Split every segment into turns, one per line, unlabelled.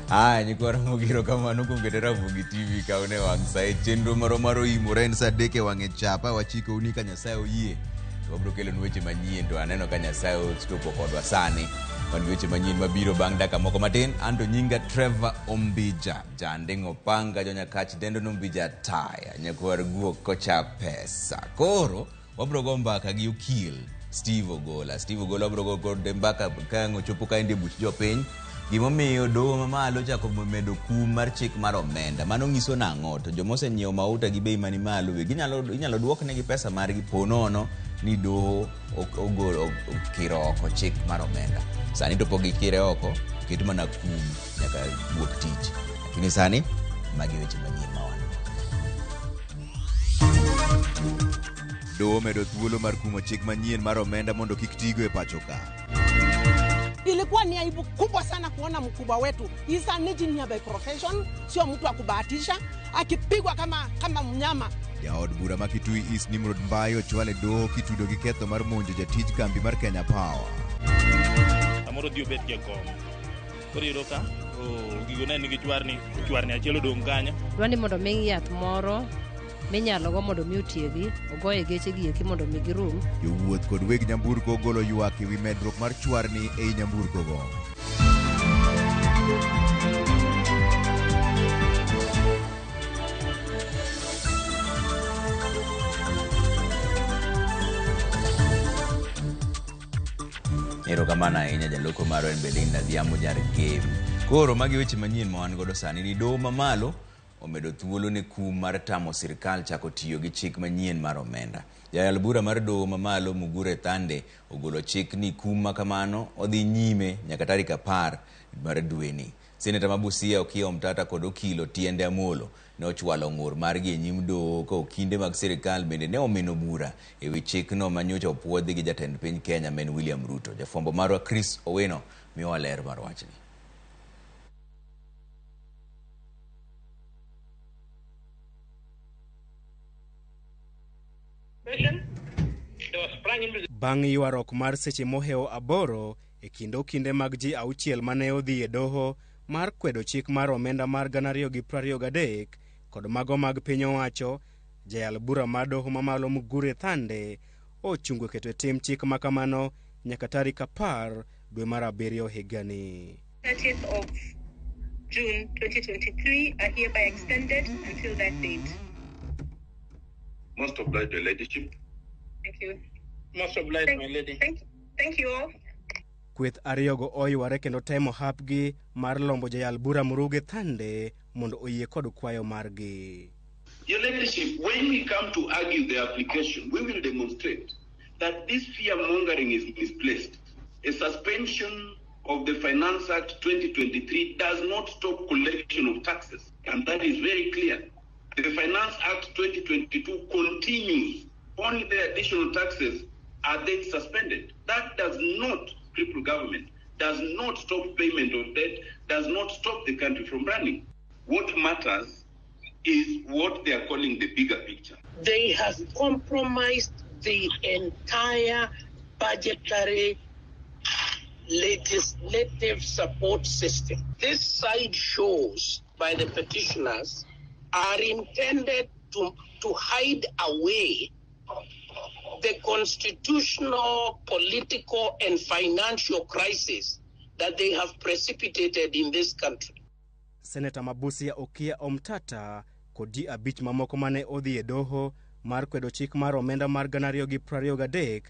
Aya, nyikwa Ramogi erokamano kuom keto Ramogi TV kawne wang' sa e chenro marwa mar oimore en sa 3 e wang'e chapa wachikou ni ka Nyasaye oyie to wabiro kelonu weche manyien to aneno ka Nyasaye ochopo kodwa sani. Wan gi weche manyien mabiro bang' dakika moko matin. Anto nyinga Trevor Ombija, Janding' Opanga, Jonyakach dendo Nombija Taya, nyakwar guok kocha pesa. Koro wabiro go mbaka gi okil Steve Ogola. Steve Ogola wabiro go kode mbaka ka ang' ochopo kaendi e buch jopiny. Gimomiyo doho mamalo ochako medo kum mar chik mar omenda. Mano nyiso nang'o? To joma osenyiewo mauta gi bei mani malo be ginyalo inyalo duoknegi pesa margi po nono ni doho ogolo okiro oko chik mar omenda. Sani to pok gikire oko, ket mana kum nyaka wuok tich. Lakini sani magi weche manyien ma wan. Doho omedo thuolo mar kumo chik manyien mar omenda mondo kik tigo e pacho ka.
Ilikuwa ni aibu kubwa sana kuona mkubwa wetu, he's an engineer by profession, sio mtu wa kubahatisha, akipigwa kama mnyama.
Jaod bura ma Kitui East Nimrod Mbai ochwal e doho kitudo gi ketho mar monjo jatij kambi mar Kenya Power.
Samoro odhi obet gi kom. Koro iyudo ka oh, gigo ne nigi chwarni, chwarni achiel odong' kanyo.
Dwa ni mondo mi yath moro minyalo go mondo mi otiegi, ogoye geche gi eki mondo mi girum.
Jowuoth kod weg nyamburko ogolo ywak ewi medruok mar chwarni ei nyamburko go. Erokamano ahinya jaloko marwa en Belinda Adhiambo nyar Gem. Koro magi weche manyien ma wan godo sani ni doho mamalo omedo thuolo ne kum mar tamo sirkal chako tiyo gi chik manyien mar omenda. Jayal bura mar doho mamalo Mugure Thande ogolo chik ni kum ma kamano odhi nyime nyaka tarik 10 mar dweni. Seneta ma Busia Okiya Omtata kod okil Otiende Amolo ne ochwalo ng'ur margi e nyim doho ka okinde mag sirkal bende ne omino bura e wi chikno ma nyocha opuodhi gi jatend piny Kenya ma en William Ruto. Jafwambo marwa Chris Owino miyowa ler mar wachni.
Bang' ywaruok mar seche mohewo 8 e kind okinde mag ji 6 mane odhi e doho mar kwedo chik mar omenda mar 2023 kod mago mag piny owacho, jayal bura mar doho mamalo Mugure Thande ochungo keto e tim chik ma kamano nyaka tarik 10 dwe mar 7 higani.
30th of June 2023 are hereby extended until that date.
Most obliged, Your Ladyship.
Thank you.
Most obliged, my lady.
Thank you all.
Kweth ariyogo oyware kendo temo hapgi mar lombo jayal bura Muruge Thande mondo oyie kod kwayo margi.
Your Ladyship, when we come to argue the application, we will demonstrate that this fear mongering is misplaced. A suspension of the Finance Act 2023 does not stop collection of taxes, and that is very clear. The Finance Act 2022 continues. Only the additional taxes are then suspended. That does not cripple government, does not stop payment of debt, does not stop the country from running. What matters is what they are calling the bigger picture.
They have compromised the entire budgetary legislative support system. These side shows by the petitioners are intended to hide away the constitutional, political, and financial crisis that they have precipitated in this country.
Senator Mabusia Okiya Omtata kod ji 5 mamoko mane odhi e doho mar kwedo chik mar omenda mar 2023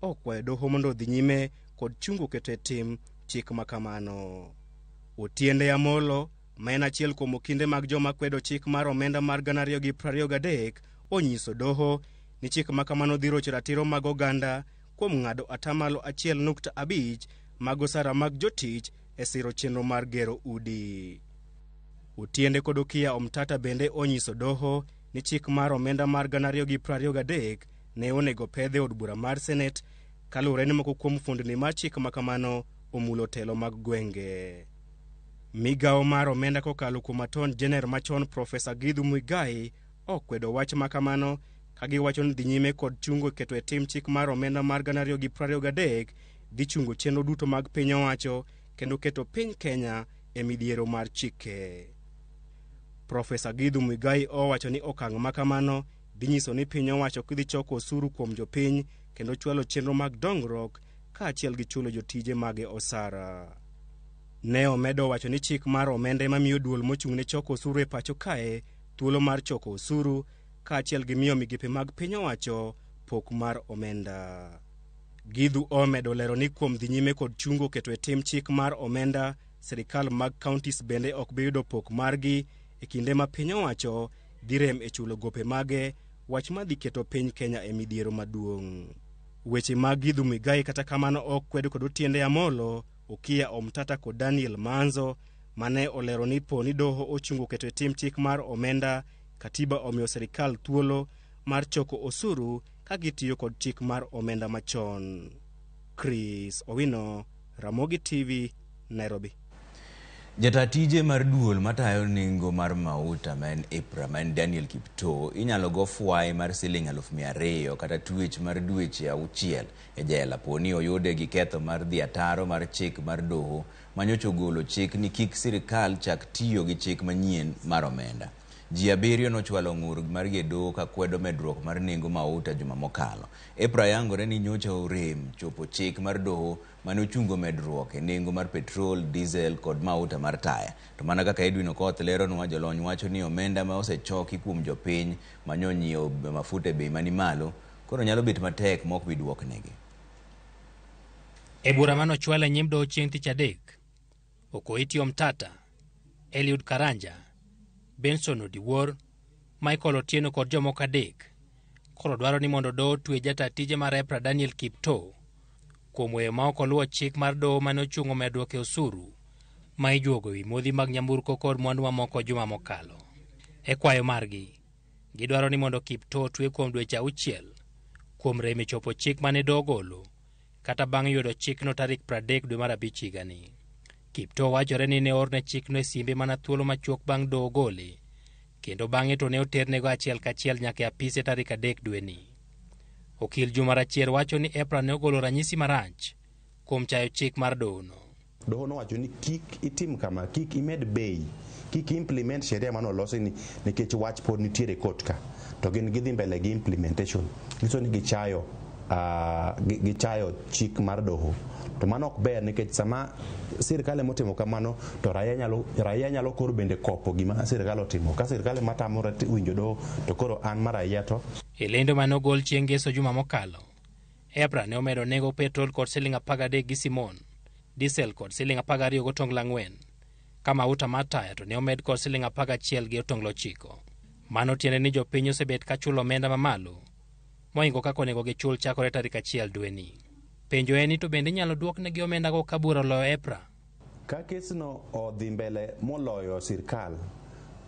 okwayo doho mondo odhi nyime kod chungo keto e tim chik ma kamano. Otiende Amolo, ma en achiel kuom okinde mag joma kwedo chik mar omenda mar 2023, onyiso doho ni chik ma kamano dhi rocho ratiro mag oganda kuom ng'ado 1.5% mag osara mag jotich e siro chenro mar gero udi. Otiende kod Okiya Omtata bende onyiso doho ni chik mar omenda mar 2023 ne onego pedhe od bura mar Senet kaluwore ni moko kuom fuondni mar chik ma kamano omulo telo mag gwenge. Migawo mar omenda kokalo kuom Attorney General machon Profesa Githu Muigai okwedo wach ma kamano ka giwacho ni dhi nyime kod chungo keto e tim chik mar omenda mar 2023 dhi chungo chenro duto mag piny owacho kendo keto piny Kenya e midhiero mar chike. Profesa Githu Muigai owacho ni okang' ma kamano dhi nyiso ni piny owacho ok dhi choko osuru kuom jopiny kendo chwalo chenro mag dongruok kaachiel gi chulo jotije mage osara. Ne omedo wacho ni chik mar omenda ema miyo duol mochung' ne choko osuru e pacho kae thuolo mar choko osuru kaachiel gi miyo migepe mag piny owacho pok mar omenda. Githu omedo lero ni kuom dhi nyime kod chungo keto e tim chik mar omenda, sirikal mag counties bende ok bi yudo pok margi e kinde ma piny owacho dhi rem e chulo gope mage, wach ma dhi keto piny Kenya e midhiero maduong'. Weche mag Githu Muigai kata kamano ok kwed kod Otiende Amolo, Okiya Omtata kod Daniel Manzo mane olero ni po ni doho ochungo keto e tim chik mar omenda, katiba omiyo sirikal thuolo mar choko osuru ka gitiyo kod chik mar omenda machon. Chris Owino, Ramogi TV, Nairobi.
Jata tije mar duol matayo nengo mar mauta ma en EPRA ma en Daniel Kiptoo inyalo go fwai mar siling 200,000 kata twech mar dweche 6 e jela po ni oyude gi ketho mar dhi ataro mar chik mar doho manyocha ogolo chik ni kik sirikal chak tiyo gi chik manyien mar omenda. Ji 7 nochwalo ng'ur margi e doho ka kwedo medruok mar nengo mauta juma mokalo. EPRA yangore ni nyocha orem chopo chik mar doho mane ochungo medruok e nengo mar petrol, diesel kod mauta mar taya. To mana kaka Edwin Okoth leronwa, jolony wacho ni omenda ma osechoki kuom jopiny manyo nyiewo mafuta e bei mani malo koro nyalo bet matek mok bi duoknegi.
E bura manochwal e nyim doho chieng' tich adek, Okoiti Omtata, Eliud Karanja, Benson Odiwuor, Michael Otieno kod jomoko 3 koro dwaro ni mondo doho otwe jata tije mar EPRA Daniel Kiptoo kuom weyo ma ok oluwo chik mar doho mane ochungo medruok e osuru ma ijuogo ewi modhi mag nyamburko kod mwandu mamoko juma mokalo. E kwayo margi, gidwaro ni mondo Kiptoo otwe kuom dweche 6 kuom rem e chopo chik mane doho ogolo kata bang' yudo chikno tarik 30 dwe mar 5 higani. Kiptoo wachore ni ne oorne chikno e simbe mana thuolo machuok bang' doho gole, kendo bang'e to ne oternego achiel kachiel nyaka e apise tarik 3 dweni. Okil Juma Rachier wacho ni EPRA ne ogolo ranyisi marach kuom chayo chik mar dohono.
Doho nowacho ni kik itim kama, kik imed bei, kik implement sheria mane olosi ni nikech wach pod nitiere e court ka. To gin gidhi mbele gi implementation. Nyiso ni gichayo chik mar doho. To mano ok ber nikech sama sirikal emotimo kamano to raia nyalo koro bende kopo gima sirikal otimo. Ka sirikal ema tamore winjo doho to koro an ma raia to.
E lendo mane ogol chieng' ngeso juma mokalo, EPRA ne omedo nengo petrol kod siling 13 gi simon, diesel kod siling 12 gotonglo 4, ka mauta mar taya to ne omed kod siling 11 gi otonglo 9. Mano tiende ni jopiny osebet ka chulo omenda mamalo mohingo kaka onego gichul chakore tarik 1 dweni. Penjo en ni to bende inyalo duoknegi omendago ka bura oloyo EPRA?
Ka kesno odhi mbele moloyo sirkal,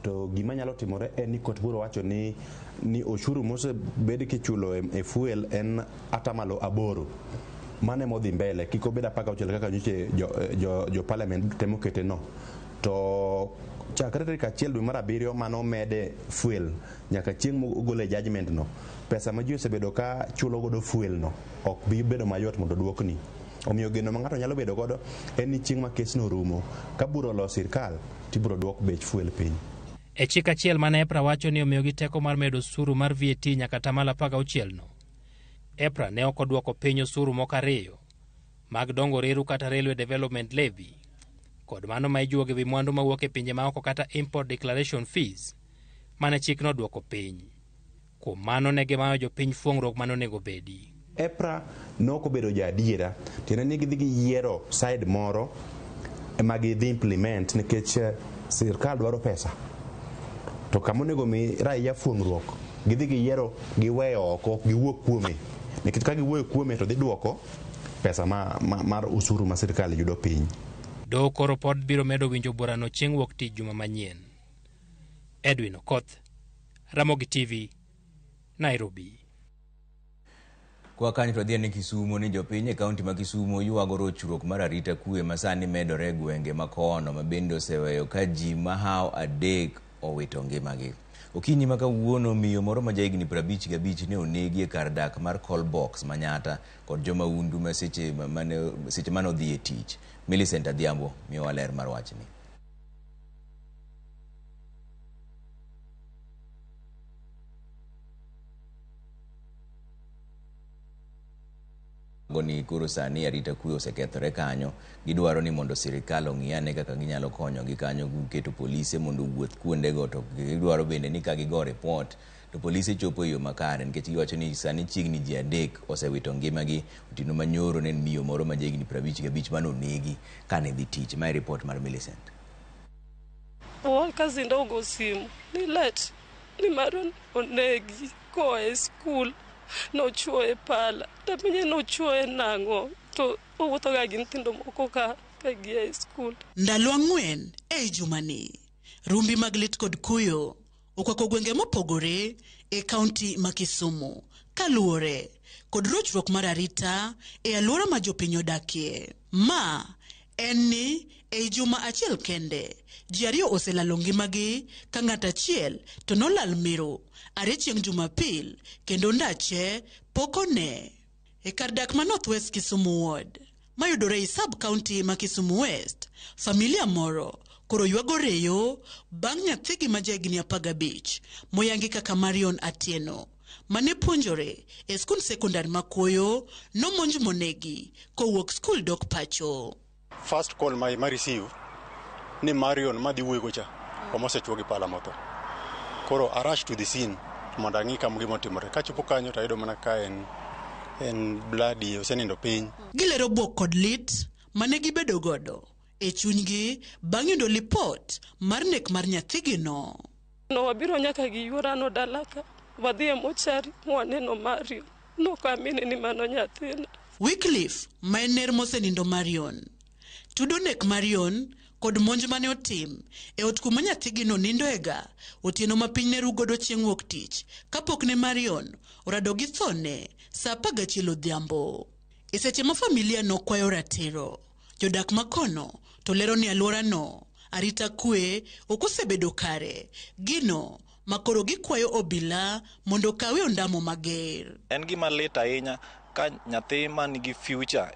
to gima nyalo timore en ni kot biro wacho ni oshuru mosebed kichulo e fuel en 8%. Mano ema odhi mbele, kik obed 16 kaka nyocha jo parliament temo kete no. To chakre tarik 1 dwe mar 7 mano mede fuel nyaka chieng' mogole judgment no, pesa ma ji osebedo ka chulo godo fuel no ok bi bedo mayot mondo duokni. Omiyo geno ma ng'ato nyalo bedo godo en ni chieng' ma kesno orumo, ka bura olo sirkal tibiro duok bech fuel piny.
E chik achiel mane EPRA wacho ni omiyogi teko mar medo osuru mar VAT nyaka 16% no, EPRA ne ok oduoko piny osuru moko 2 mag dongo reru kata Railway Development Levy kod mano ma ijuogo ewi mwandu mawuok e pinje maoko kata Import Declaration Fees mane chikno oduoko piny. Kuom mano ne gimayo jopiny fuong'ruok mane onego bedi.
EPRA nok obedo jaadiera, tiende ni gidhi giyiero side moro ema gidhi implement nikech Sirkal dwaro pesa to kama onego mi raia fuong'ruok gidhi giyiero giweyo oko ok giwuo kuome nikech ka giwuoyo kuome to dhi duoko pesa mar osuru ma sirkal yudo piny.
Doho koro pod biro medo winjo burano chieng' wuok tich juma manyien. Edwin Okoth, Ramogi TV, Nairobi.
Kwa kanyo to wadhi ane Kisumu ni jopiny e kaunti ma Kisumu ywago rochruok mar arita kwe ma sani medore e gwenge ma kono ma bende oseweyo ka ji mahawo 3 owito ngimagi. Okinyi ma kawuono miyo moro ma jahigni 55 ne onegi e kar dak mar Callbox Manyata kod jomahundu ma seche mane odhi e tich. Millicent Adhiambo miyowa ler mar wachni. Ni koro sani arita kwe osekethore kanyo, gidwaro ni mondo sirikal ong'i ane kaka ginyalo konyogi kanyo keto polise mondo owuoth kuondego, to gidwaro bende ni ka gigo ripot to polise chopo e yo makare nikech giwacho ni sani chiegni ji 3 osewito ngimagi. Otieno manyoro ne en miyo moro ma jahigni 55 mane onegi kane dhi tich. Mae ripot mar Millicent.
Kazi ndogo simu ni let ni Marion onegi koa e skul nochuoye pala tapenje nochuoye nang'o to owuotho ga gi nyithindo moko ka gia e skul.
Ndalo 4 ei jumani, rumbi mag lit kod kuyo okwako gwenge mopogore e kaunti ma Kisumu kaluwore kod rochruok mar arita e alwora ma jopiny odakie. Ma en ni ei juma achiel kende ji 2 oselalo ngimagi ka ng'at achiel to nolal miru are chieng' Jumapil kendo ndache pok one. E kar dak ma North West Kisumu Ward mayudore e sub county ma Kisumu West, familia moro koro ywago reyo bang' nyathigi ma jahigni 15 moyangi kaka Marion Atieno mane puonjore e skund sekondar ma Kuoyo nomonj monegi kowuok skul dok pacho.
First call ma receive ni Marion madhi wuoyo cha omosechuo gi pala motho. Koro I rush to the scene mondo ang'i kama gima otimore. Kachopo kanyo to ayudo mana ka en bloody osenindo piny.
Gilero bwok kod lit mane gibedo godo e chunygi bang' yudo lipot mar nek mar nyathigino.
No wabiro nyaka gi yuorano dala ka wadhi e mochari mwaneno Marion nokamini ni mano nyathina.
Wycliffe ma en ner mosenindo Marion tudo nek Marion kod monj mane otim e ot kuma nyathigino nindoega otieno ma piny ne rugodo chieng' wuok tich kapok ne Marion orado gi thone saa 11 odhiambo. E seche ma familia nokwayo ratiro, jodak makono to lero ni alworano arita kwe ok osebedo kare, gino makoro gikwayo obila mondo okawe ondamo mager.
En gima lit ahinya ka nyathi man gi future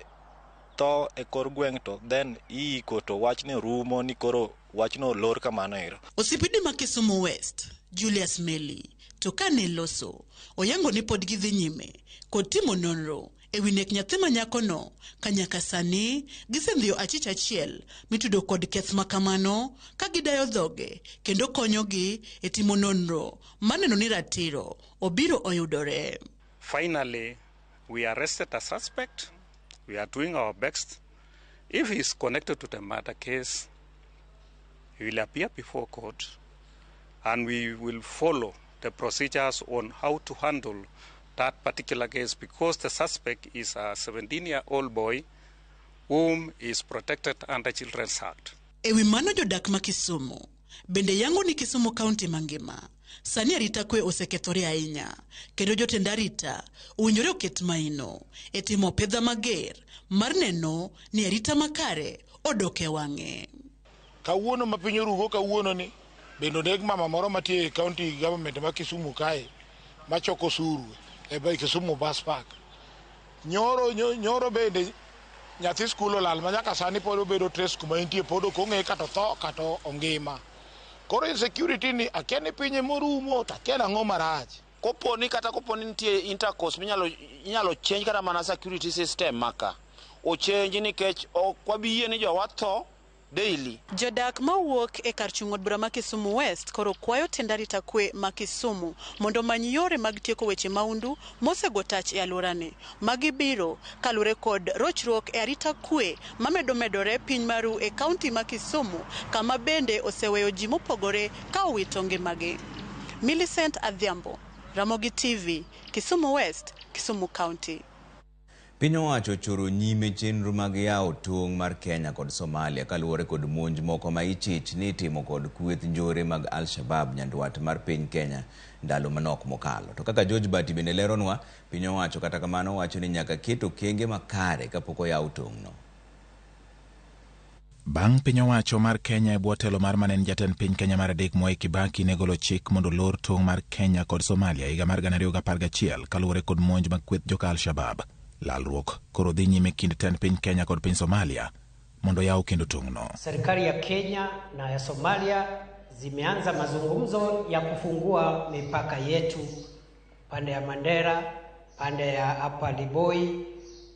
tho e kor gweng' to then iiko to wachni rumo ni koro wachno olor kamano ero.
Osipidi ma Kisumu West, Julius Meli, to kane loso, oyango ni pod gidhi nyime kod timo nonro e wi nek nyathi ma nyakono ka nyaka sani gisendhiyo achich achiel mitudo kod keth makamano ka gidayo dhoge kendo konyogi e timo nonro maneno ni ratiro obiro oyudore.
Finally, we arrested a suspect. We are doing our best. If he is connected to the murder case, he will appear before court and we will follow the procedures on how to handle that particular case, because the suspect is a 17-year-old boy whom is protected under Children's Act.
E wi mano jodak ma Kisumu bende yango ni Kisumu County mangima sani arita kwe osekethore ahinya kendo jotend arita owinjore oket maino e timo pedha mager mar neno ni arita makare odok e wang'e.
Kawuono ma piny orugo kawuono ni bende oneg mama moro mantie e county government ma Kisumu kae machoko osuru e Kisumu Bus Park. Nyoro bende nyathi skul olal ma nyaka sani pod obedo trace kuma entie pod ok ong'e kata otho kata ongima. Koro insecurity ni akia ni piny morumo to akia nang'o marach.
Koponi kata koponi nitie intercourse minyalo change kata mana security system maka ochange nikech ok wabi yie ni jowa tho daily.
Jodak mawuok e kar chung' od bura ma Kisumu West koro kwayo tend arita kwe ma Kisumu mondo omany yore mag tieko weche maundu mosego tach e alworani. Magi biro kaluwore kod rochruok e arita kwe mamedo medore piny maru e kaunti ma Kisumu kama bende oseweyo ji mopogore ka owito ngimagi. Millicent Adhiambo, Ramogi TV, Kisumu West, Kisumu County.
Piny owacho ochoro nyime chenro mag yawo tong' mar Kenya kod Somalia kaluwore kod monj moko ma ichich ni itimo kod kweth njore mag Al-Shabaab nyandwat mar piny Kenya ndalo manok mokalo. To kaka George Bati bende leronwa, piny owacho kata kamano wacho ni nyaka ket okenge makare kapok oyaw tong'no.
Bang' piny owacho mar Kenya e bwo telo mar mane en jatend piny Kenya mar adek Mwai Kibaki ne golo chik mondo olor tong' mar Kenya kod Somalia higa mar 2011 kaluwore kod monj mag kweth joka Al-Shabaab. Lalruok koro dhi nyime kind tend piny Kenya kod piny Somalia mondo yaw kendo tong'no.
Serikali ya Kenya na ya Somalia zimeanza mazungumzo ya kufungua mipaka yetu pande ya Mandera, pande ya hapa Liboi,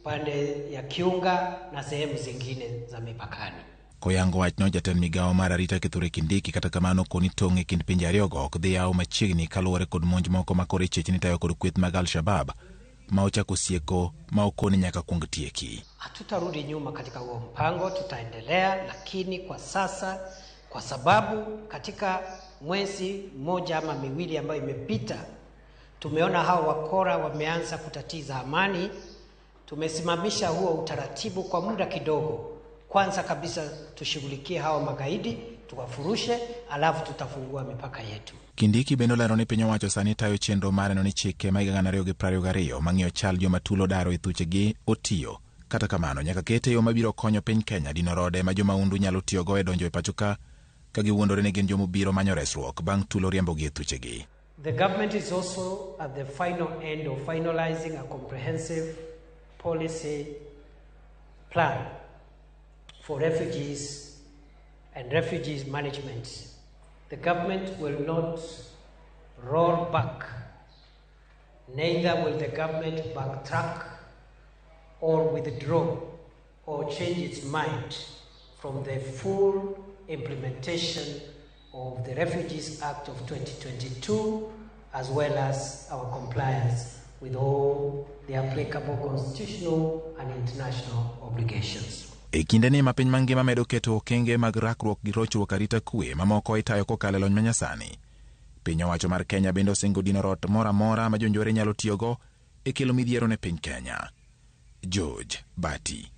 pande ya Kiunga na sehemu zingine za mipakani.
Koyango wachno, jatend migawo mar arita Kithure Kindiki kata kamano koni tong' e kind pinje ariyogo ok dhi yaw machiegni kaluwore kod monj moko ma koro ichich ni tayo kod kweth mag Al-Shabaab ma ochako sieko ma okoni nyaka kuong tieki.
Hatutarudi nyuma katika huo mpango, tutaendelea, lakini kwa sasa, kwa sababu katika mwezi mmoja ama miwili ambayo imepita, tumeona hao wakora wameanza kutatiza amani. Tumesimamisha huo utaratibu kwa muda kidogo. Kwanza kabisa tushughulikie hawa magaidi, tuwafurushe, alafu tutafungua mipaka yetu.
Kindiki bende olero ni piny owacho sani tayo chenro mar neno ni chike ma higa 2022 mang'iyo chal joma tulo daro e thuchegi otiyo. Kata kamano nyaka kete yo mabiro konyo piny Kenya dino rode ma jomaundu nyalo tiyogo e donjo e pacho ka ka giwuondore ni gin jomobiro manyo resruok bang' tulo riembogi e thuchegi.
The government is also at the final end of finalizing a comprehensive policy plan for refugees and refugees management. The government will not roll back, neither will the government backtrack or withdraw or change its mind from the full implementation of the Refugees Act of 2022, as well as our compliance with all the applicable constitutional and international obligations.
E kindeni ma piny mangima medo keto okenge mag rakruok gi rochruok arita kwe mamoko itayo kokalo e lony manyasani. Piny owacho mar Kenya bende osingo dino rot moro amora ma jonjore nyalo tiyogo e kelo midhiero ne piny Kenya. George Bati,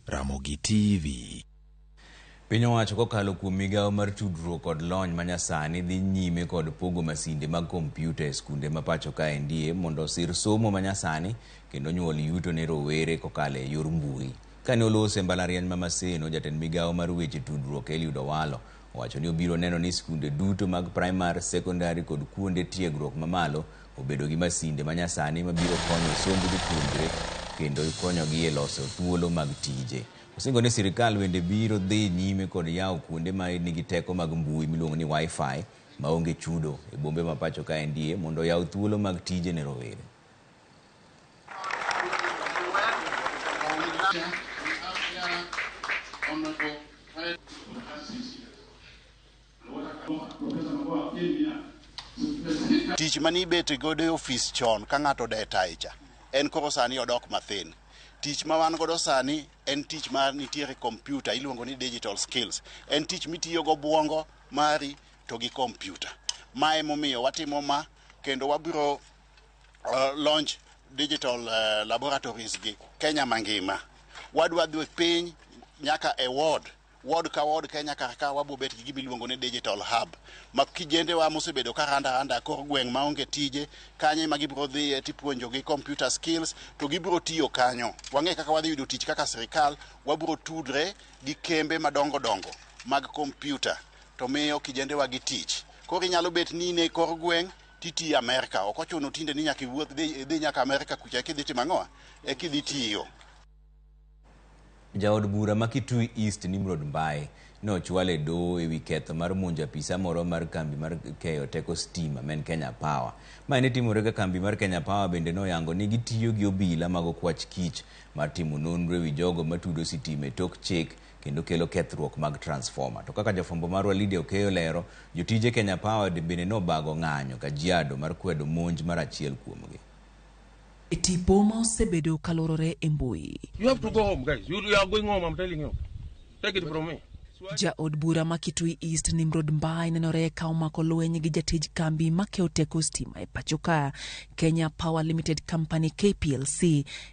Ramogi TV.
Piny owacho kokalo kuom migawo mar tudruok kod lony manyasani dhi nyime kod pogo masinde mag kompyuta e skunde ma pacho kaendie mondo osir somo manyasani kendo nyuol yuto ne rowere kokalo e yor mbui. Kane oloso e mbalariany ma Maseno, jatend migawo mar weche tudruok Eliud Owalo owacho ni obiro neno ni skunde duto mag primar, sekondari kod kuonde tiegruok mamalo obedo gi masinde manyasani mabiro konyo somb jopuonjre kendo konyogi e loso thuolo mag tije. Osingo ni sirikal bende biro dhi nyime kod yawo kuonde ma nigi teko mag mbui miluongo ni Wi-Fi maonge chudo e bombe ma pacho kaendie mondo oyaw thuolo mag tije ne rowere.
Tich mane ibet godo e ofis chon ka ng'ato ode tae cha en koro sani odok mathin. Tich ma wan godo sani en tich ma nitiere kompyuta iluongo ni digital skills. En tich mitiyo go buongo mari to gi kompyuta. Ma emomiyo watimo ma kendo wabiro launch digital laboratories gi Kenya mangima. Wadwa dhi piny nyaka e ward. Ward ka ward Kenya kar ka wabo bet gi gima iluongo ni digital hub ma kijendewa mosebedo ka randa randa kor gweng' maonge tije kanyo ema gibiro dhiye tipuonjogi computer skills to gibiro tiyo kanyo. Wang'e kaka wadhi yudo tich kaka sirikal, wabiro tudre gi kembe madongo dongo mag kompyuta to miyo kijendewa gi tich. Koro inyalo bet ni in e kor gweng' titiyo Amerka, ok ochuno tinde ni nyaka iwuoth dhi nyaka Amerka kucha kidhi timo ang'o? Eka idhi tiyo.
Jaod bura ma Kitui East Nimrod Mbae ne ochwal e doho ewi ketho mar monjo apisa moro mar kambi mar keyo teko stima ma en Kenya Power. Mae ne timore ka kambi mar Kenya Power bende noyango ni gitiyo gi obila mag okwach kich mar timo nonro ewi jogo matudo sitima e tok chik kendo kelo kethruok mag transformer. To kaka jafwambo marwa Lydia Okeyo lero, jotije Kenya Power bende nobago ng'anyo Kajiado mar kwedo monj mar achiel kuomgi.
E tipo ma osebedo kalorore e mbui.
You have to go home, guys. You are going home, I'm telling you. Take it from me.
Jaod bura ma Kitui East Nimrod Mbai nenore ka omako lweny gi jatij kambi makeyo teko stima e pacho ka Kenya Power Limited Company KPLC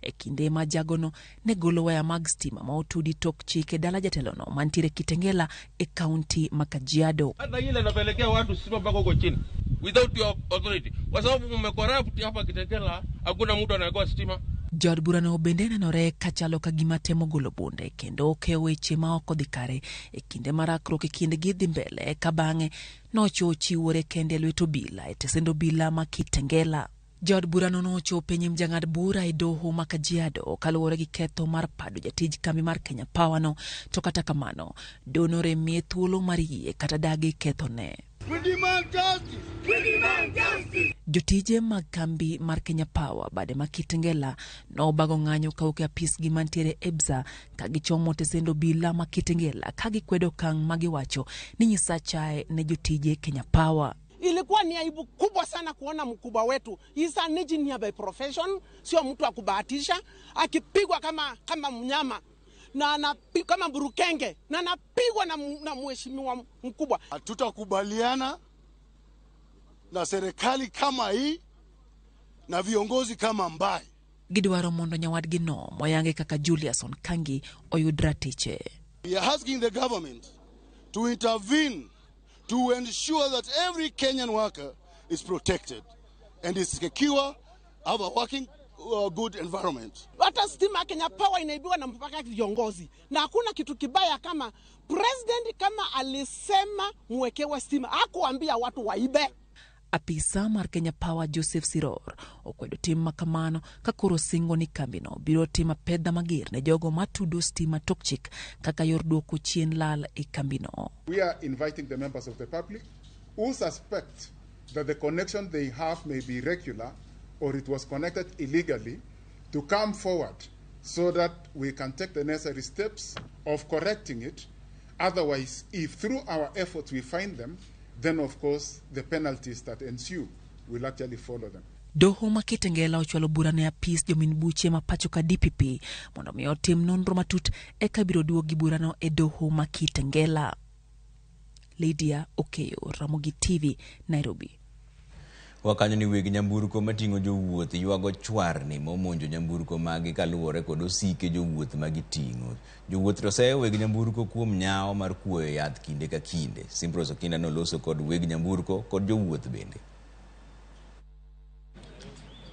e kinde ma jagono ne golo waya mag stima ma otudi tok chik e dala jatelono mantiere Kitengela e kaunti ma Kajiado.
Hata ile inapelekea watu stima mpaka huko chini without your authority, kwa sababu mmecorrupt hapa Kitengela, hakuna mtu anayekoa stima.
Jaod burano bende nenore kachalo ka gima temo golo bunde kendo okeyo weche ma ok odhi kare e kinde ma rakruok e kindgi dhi mbele ka bang'e nochochiwore kende e lwet obila e tesend obila ma Kitengela. Jaod burano nochopo e nyim jang'ad bura e doho ma Kajiado kaluwore gi ketho mar pado jatij kambi mar Kenya Power no, to kata kamano doho noremiye thuolo mar yie kata dagi kethone.
We demand justice. We demand justice.
Jotije mag kambi mar Kenya Power bade ma Kitengela nobago ng'anyo kawuok e apisgi mantiere EBSA ka gichomo tesend obila ma Kitengela ka gikwedo okang' ma giwacho ni nyiso achaye ne jotije Kenya Power.
Ilikuwa ni aibu kubwa sana kuona mkubwa wetu, he's an engineer by profession, sio mtu wa kubahatisha, akipigwa kama mnyama na kama burukenge na anapigwa na mheshimiwa mkubwa.
Hatutakubaliana na serikali kama hii na viongozi kama Mbai.
Gidwaro mondo nyawadgi no moyange kaka Julius Onkangi oyud ratiche.
We are asking the government to intervene to ensure that every Kenyan worker is protected and is secure, have a working good environment.
Hata stima Kenya Power inaibiwa na mpaka viongozi. Na hakuna kitu kibaya kama president kama alisema muwekewe stima, hakuambia watu waibe.
Apisa mar Kenya Power Joseph Siror okwedo tim makamano ka koro singo ni kambino biro timo pedha mager ne jogo matudo stima tok chik kaka yor duoko chien lal e kambino.
We are inviting the members of the public who suspect that the connection they have may be irregular or it was connected illegally to come forward so that we can take the necessary steps of correcting it. Otherwise, if through our efforts we find them, then of course the penalties that ensue will actually follow them.
Doho ma Kitengela ochwalo bura ne apis jomin buche ma pacho ka DPP mondo mi otim nonro matut eka biro duogi burano e doho ma Kitengela. Lydia Okeyo, Ramogi TV, Nairobi.
Wakanyo ni weg nyamburko mating'o jowuoth ywago chwarni momonjo nyamburko magi kaluwore kod osike jowuoth magiting'o. Jowuoth to seyo weg nyamburko kuom nyawo mar kuoyo yath kinde ka kinde. Simprose Okinda noloso kod weg nyamburko kod jowuoth bende.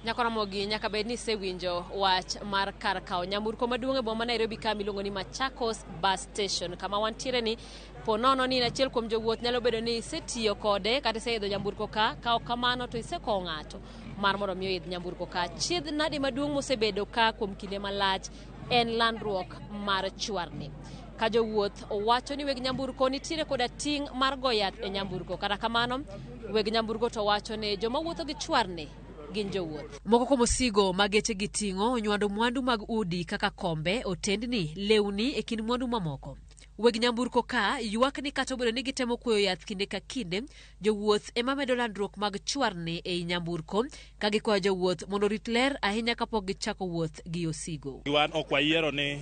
Nyakoromogi nyaka bed ni isewinjo wach mar kar kawo nyamburko maduong' e boma Nairobi ka miluongo ni Machakos Bus Station. Kama wantiere ni po nono ni achiel kuom jowuoth nyalo bedo ni isetiyo kode kata iseidho nyamburko ka ok kamano to isekowo ng'ato mar mondo mi oidh nyamburko ka. Chiedh nadi maduong' mosebedo ka kuom kinde malach en landruok mar chwarni. Ka jowuoth owacho ni weg nyamburko nitiere koda ting' mar go yath e nyamburko. Kata kamano weg nyamburko to wacho ni joma wuotho gi chwarni gin jowuoth. Moko kuom osigo ma geche gi ting'o onywando mwandu mag udi kaka kombe, otendni, lewni e kind mwandu mamoko. Weg nyamburko ka ywak ni kata obedo ni gitemo kuoyo yath kinde ka kinde, jowuoth ema medo landruok mag chwarni ei nyamburko ka gikwayo jowuoth mondo orit ler ahinya kapok gichako wuoth gi osigo.
Wan ok wayiero ni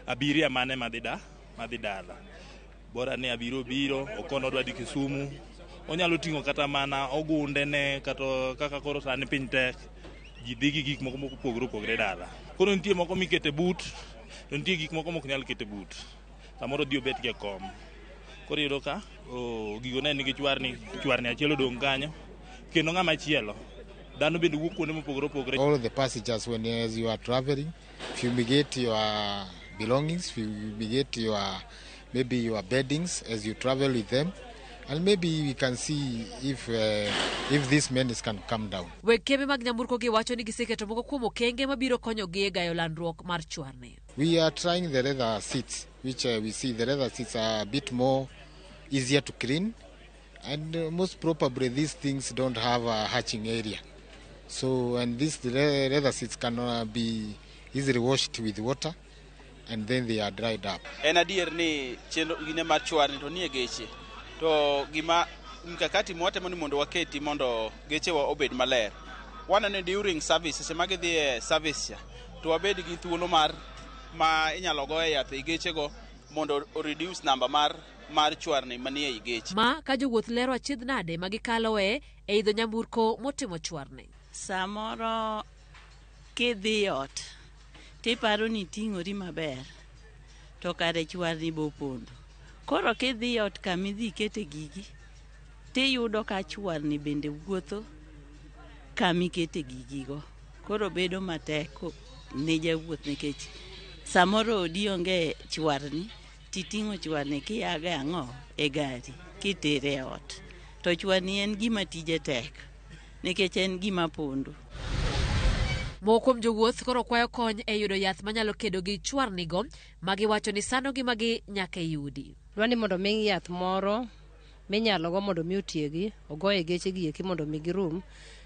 abiria mane madhi dala. Bora ni abiro biro, okono odwa dhi Kisumu. Onyalo ting'o kata mana ogunde ne kata kaka koro sani piny tek, ji dhi gi gik moko mopogore opogore dala. Koro nitie moko mikete but, to nitie gik moko mok nyal kete but. Samoro dhi obet gi kom. Koro iyudo ka gigo ne nigi chwarni, chwarni achiel odong' kanyo, kendo ng'ama chielo. Dhano bende wuok kuonde mopogore opogore.
All the passengers, when as you are traveling, fumigate your belongings, fumigate your maybe your beddings as you travel with them. And maybe we can see if this menace can come down.
Weg kembe mag nyamburko gi wacho ni giseketo moko kuom okenge mabiro konyogi e gayo landruok mar chwarni.
We are trying the leather seats, which we see the leather seats are a bit more easier to clean. And most probably these things don't have a hatching area. So, and these leather seats can be easily washed with water and then they are dried up.
En adier ni chenro gine mar chwarni to nie geche to gima mkakati mwatemo ni mondo waketi mondo gechewa obed maler waneno ni during service seche ma gidhi e service cha to wabed gi thuolo mar ma inyalo goye yath e gechego mondo o reduce namba mar chwarni manie ei geche.
Ma ka jowuoth lero achiedh nade ma gikaloe e idho nyamburko motimo chwarni.
Samoro kidhi ot tiparo ni iting'ori maber to kare chwarni bopondo. Koro kidhi ot kamidhi ikete gigi tiyudo ka chwarni bende wuotho kamikete gigigo. Koro bedo matek ne jawuoth nikech samoro odi onge chwarni titing'o chwarni kiago e ang'o e gari kitere e ot. To chwarni en gima tije tek nikech en gima pondo.
Moko kuom jowuoth koro kwayo kony e yudo yath manyalo kedo gi chwarnigo ma giwacho ni sando ngimagi nyaka e udi.
Dwa ni mondo mi yath moro minyalo go mondo mi otiegi ogoye geche gi eki mondo mi girum.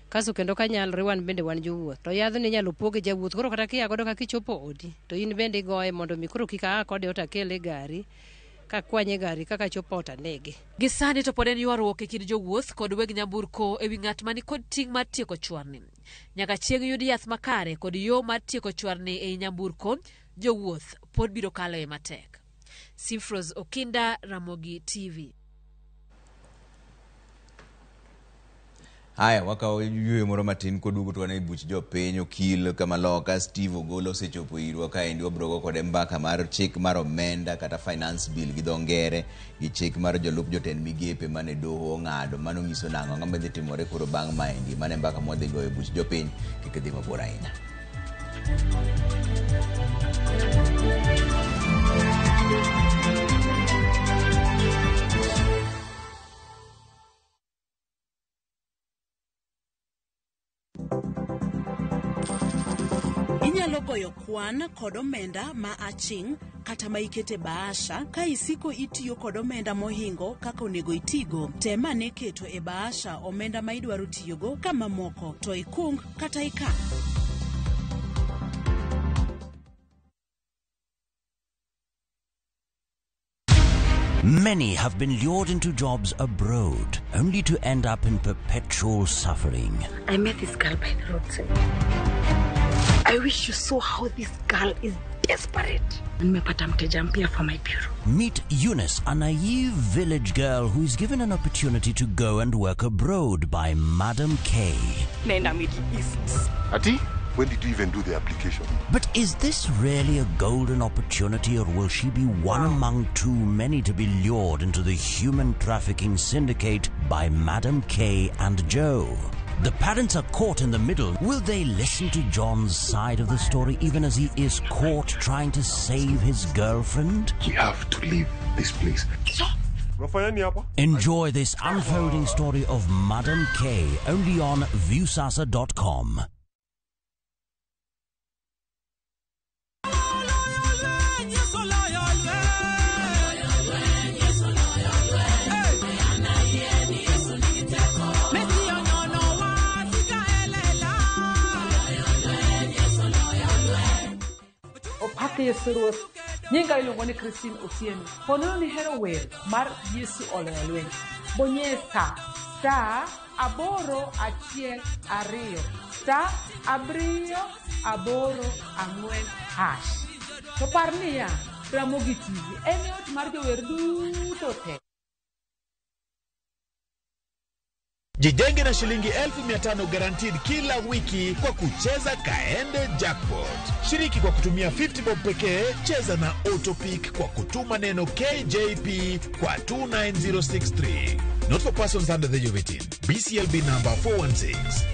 Kasto kendo kanyalore wan bende wan jowuoth to yadhni inyalo poge jawuoth koro kata kia godo kaka ichopo odi to in bende igoye mondo mi koro kik aa kode ot akele e gari kakwanye e gari kaka chopo ot anege.
Gi sani to pod en ywaruok e kind jowuoth kod weg nyamburko e wi ng'at mani kod ting' mar tieko chwarni. Nyaka chieng' yud yath makare kod yo mar tieko chwarni ei nyamburko, jowuoth pod biro kaloe matek. Simfros Okinda, Ramogi TV.
Haya, wakawo yweyo moro matin koduogo to wan e buch jopiny. Okil Kamaloka Steve Ogolo osechopo irwa kaendi, wabiro go kode mbaka mar chik mar omenda kata finance bill gi dho ngere gi chik mar jolup jotend migepe mane doho ong'ado. Mano nyiso nang'o? Ang'o madhi timore koro bang' maendi? Mano e mbaka mwadhi goyo e buch jopiny. Kik idhi mabor ahinya.
Inyalo goyo kwan kod omenda ma aching' kata ma ikete bahasha ka isiko itiyo kod omenda mohingo kaka onego itigo. Tem ane keto e bahasha omenda ma idwaro tiyogo ka mamoko to ikung kata ikan.
Many have been lured into jobs abroad, only to end up in perpetual suffering.
I met this girl by the roadside. I wish you saw how this girl is desperate. Nimepata mteja mpya for my bureau.
Meet Eunice, a naive village girl who is given an opportunity to go and work abroad by Madam K.
Naenda Middle East.
Ati, when did you even do the application?
But is this really a golden opportunity, or will she be one among too many to be lured into the human trafficking syndicate by Madam K and Joe? The parents are caught in the middle. Will they listen to John's side of the story even as he is caught trying to save his girlfriend?
We have to leave this place.
Enjoy this unfolding story of Madam K only on Viusasa.com.
Yesu Ruoth. Nyinga iluongo ni Christine Otieno. Ponono ni hero wer mar Yesu oloyo lweny. Bonyie star 8 1 2 star 7 8 4 hash. To par niya, Ramogi TV en ot mar jower duto te.
Jijenge na shilingi 1500 guaranteed kila wiki kwa kucheza Kaende Jackpot. Shiriki kwa kutumia 50 bob pekee, cheza na Autopick kwa kutuma neno KJP kwa 29063. Not for persons under the age of 18. BCLB number 416.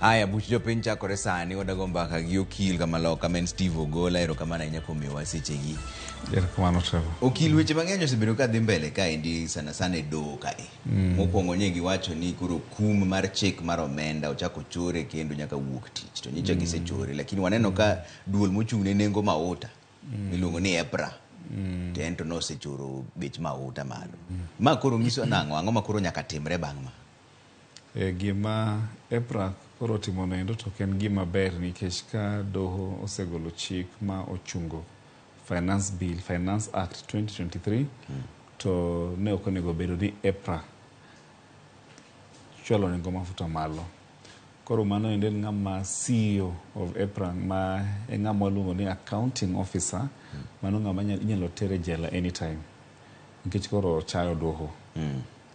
Aya, buch jopiny chakore sani, wadago mbaka gi okil kamaloka ma en Steve Ogola. Erokamano ahinya kuom miyowa sechegi.
Erokamano Trevor.
Okil, weche mang'eny osebedo ka dhi mbele kaendi sana sana e doho kae. Mokwongo nye giwacho ni koro kum mar chik mar omenda ochako chore kendo nyaka wuok tich to nyicha gisechore, lakini waneno ka duol mochung' ne nengo mauta miluongo ni EPRA to en to nosechoro bech mauta malo. Ma koro nyiso nang'o? Ang'o ma koro nyaka timre bang' ma?
Gima EPRA koro otimo noendo to ok en gima ber nikech ka doho osegolo chik ma ochungo Finance Bill, Finance Act 2023 to ne ok onego bedo ni EPRA chwalo nengo mafuta malo. Koro mano endo en ng'ama CEO of EPRA ma en ng'ama waluongo ni accounting officer, mano ng'ama inyalo ter e jela anytime nikech koro ochayo doho.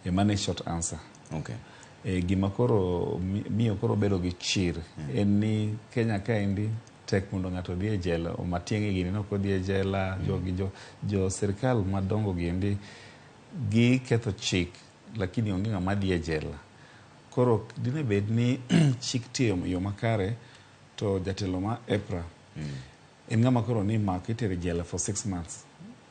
E mano e short answer. Gima koro miyo koro bedo gi chir en ni Kenya kaendi tek mondo ng'ato odhi e jela. Matiang'i gini ne ok odhi e jela, jogi jo sirkal madongo giendi giketho chik lakini onge ng'ama dhi e jela. Koro dine bed ni chik tiyo e yo makare to jatelo ma EPRA en ng'ama koro ni mako itere jela for 6 months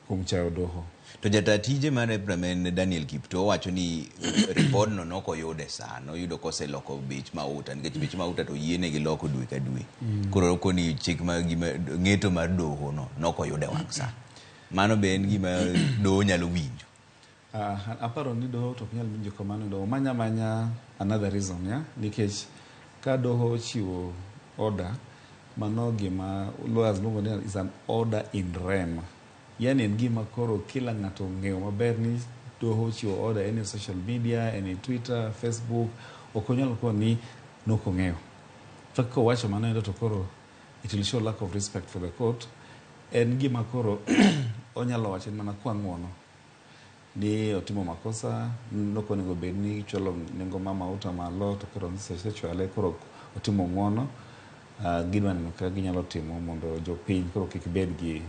kuom chayo doho.
To jata tije mar EPRA ma en Daniel Kiptoo owacho ni ripodno nok oyude sa, noyudo koseloko bech mauta nikech bech mauta to oyienegi loko dwe ka dwe. Koro okoni chik ma gima ng'eto mar doho no nok oyude wang' sa. Mano be en gima doho nyalo winjo.
Aparo ni doho to ok nyal winjo kamano. Doho manya manya another reason, ya nikech ka doho ochiwo order, mano gima lawyers luongo ni is an order in rem, yani en gima koro kila ng'ato ong'eyo maber ni doho ochiwo order en e social media, en e Twitter, Facebook, ok onyal koni nok ong'eyo. Fact kowacho mano endo to koro it will show lack of respect for the court. En gima koro onyalo wacho en mana kwa ng'uono ni otimo makosa, nok onego bed ni ichwalo nengo ma mauta malo to koro osechwale, koro otimo ng'uono. Gidwa neno kaka ginyalo timo mondo jopiny koro kik bed gi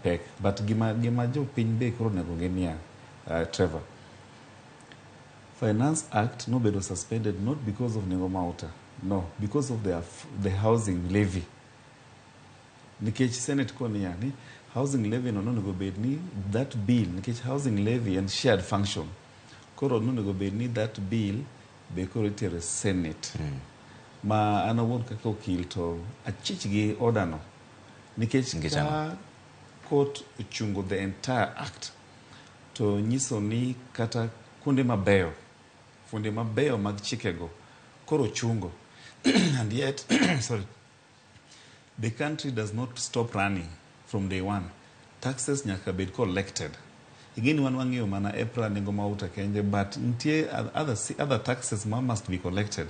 pek. But gima jopiny be koro onego ng'e niya, Trevor, Finance Act nobedo suspended not because of nengo mauta, no, because of the housing levy. Nikech Senate koniya ni housing levy no nonego bed ni that bill, nikech housing levy en shared function, koro nonego bed ni that bill be koro itere Senate. Ma an awuon kaka okil to achich gi order no nikech ka court ochungo the entire act to nyiso ni kata kuonde mabeyo, fuonde mabeyo mag chikego koro chungo and yet, sorry, the country does not stop running from day one. Taxes nyaka bed collected. Ing'eni wan wang'eyo mana EPRA nengo mauta kende, but nitie other taxes ma must be collected.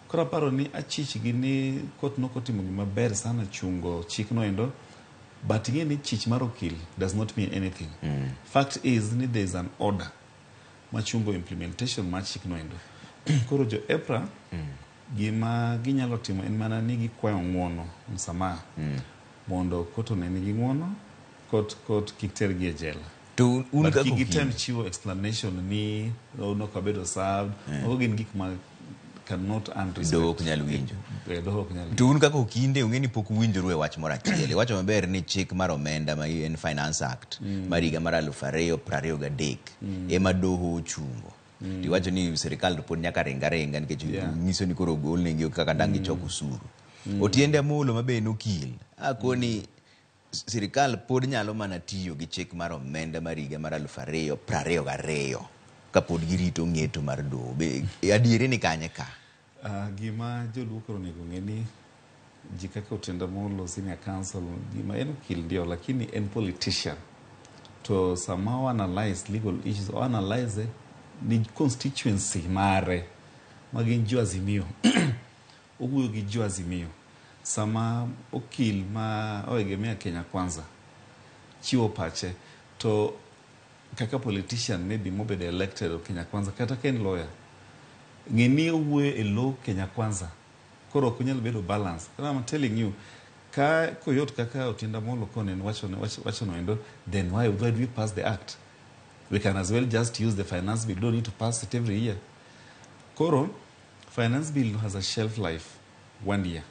Koro aparo ni achich gi ni court nok otimo gima ber sana chungo chikno endo, but ing'e ni chich mar okil does not mean anything. Fact is ni there is an order machungo implementation mar chikno endo. Koro jo EPRA gima ginyalo timo en mana ni gikwayo ng'uono, msamaha, mondo court onenigi ng'uono, court kik tergi e jela.
To un
But
kaka
kik gitem
okil
chiwo explanation ni nok wabedo served, mago gin gik ma cannot earn respect.
Doho ok nyal winjo.
Doho ok nyal.
To un kaka okinde ung'e ni pok uwinjoru e wach moro achiel. Iwacho maber ni chik mar omenda ma en Finance Act mar higa mar 2023 ema doho ochungo. Tiwacho ni sirikal to pod nyaka ringa ringa nikech nyiso ni koro ogol nengi kaka dang' gichok osuru. Otiende Amolo ma be en okil akoni sirikal pod nyalo mana tiyo gi chik mar omenda mar higa mar 2022 kapod girito ng'eto mar doho. Be adieri ni kanye ka?
Gima joluo koro onego ng'e ni ji kaka Otiende Amolo, senior counsel, gima en okil ndio, lakini en politician. To sama o analyze legal issues, o analyze ni constituency mare ma gin jo Azimio. Owuoyo gi jo Azimio. Sama okil ma oegemea Kenya Kwanza chiwo pache to kaka politician maybe mobedo elected of Kenya Kwanza kata ka en lawyer, ng'e ni owuoyo e lo Kenya Kwanza, koro ok onyal bedo balance. And I'm telling you, ka koyot kaka Otiende Amolo kone wacho no endo, then why do we pass the act? We can as well just use the finance bill, don't need to pass it every year. Koro Finance bill has a shelf life 1 year.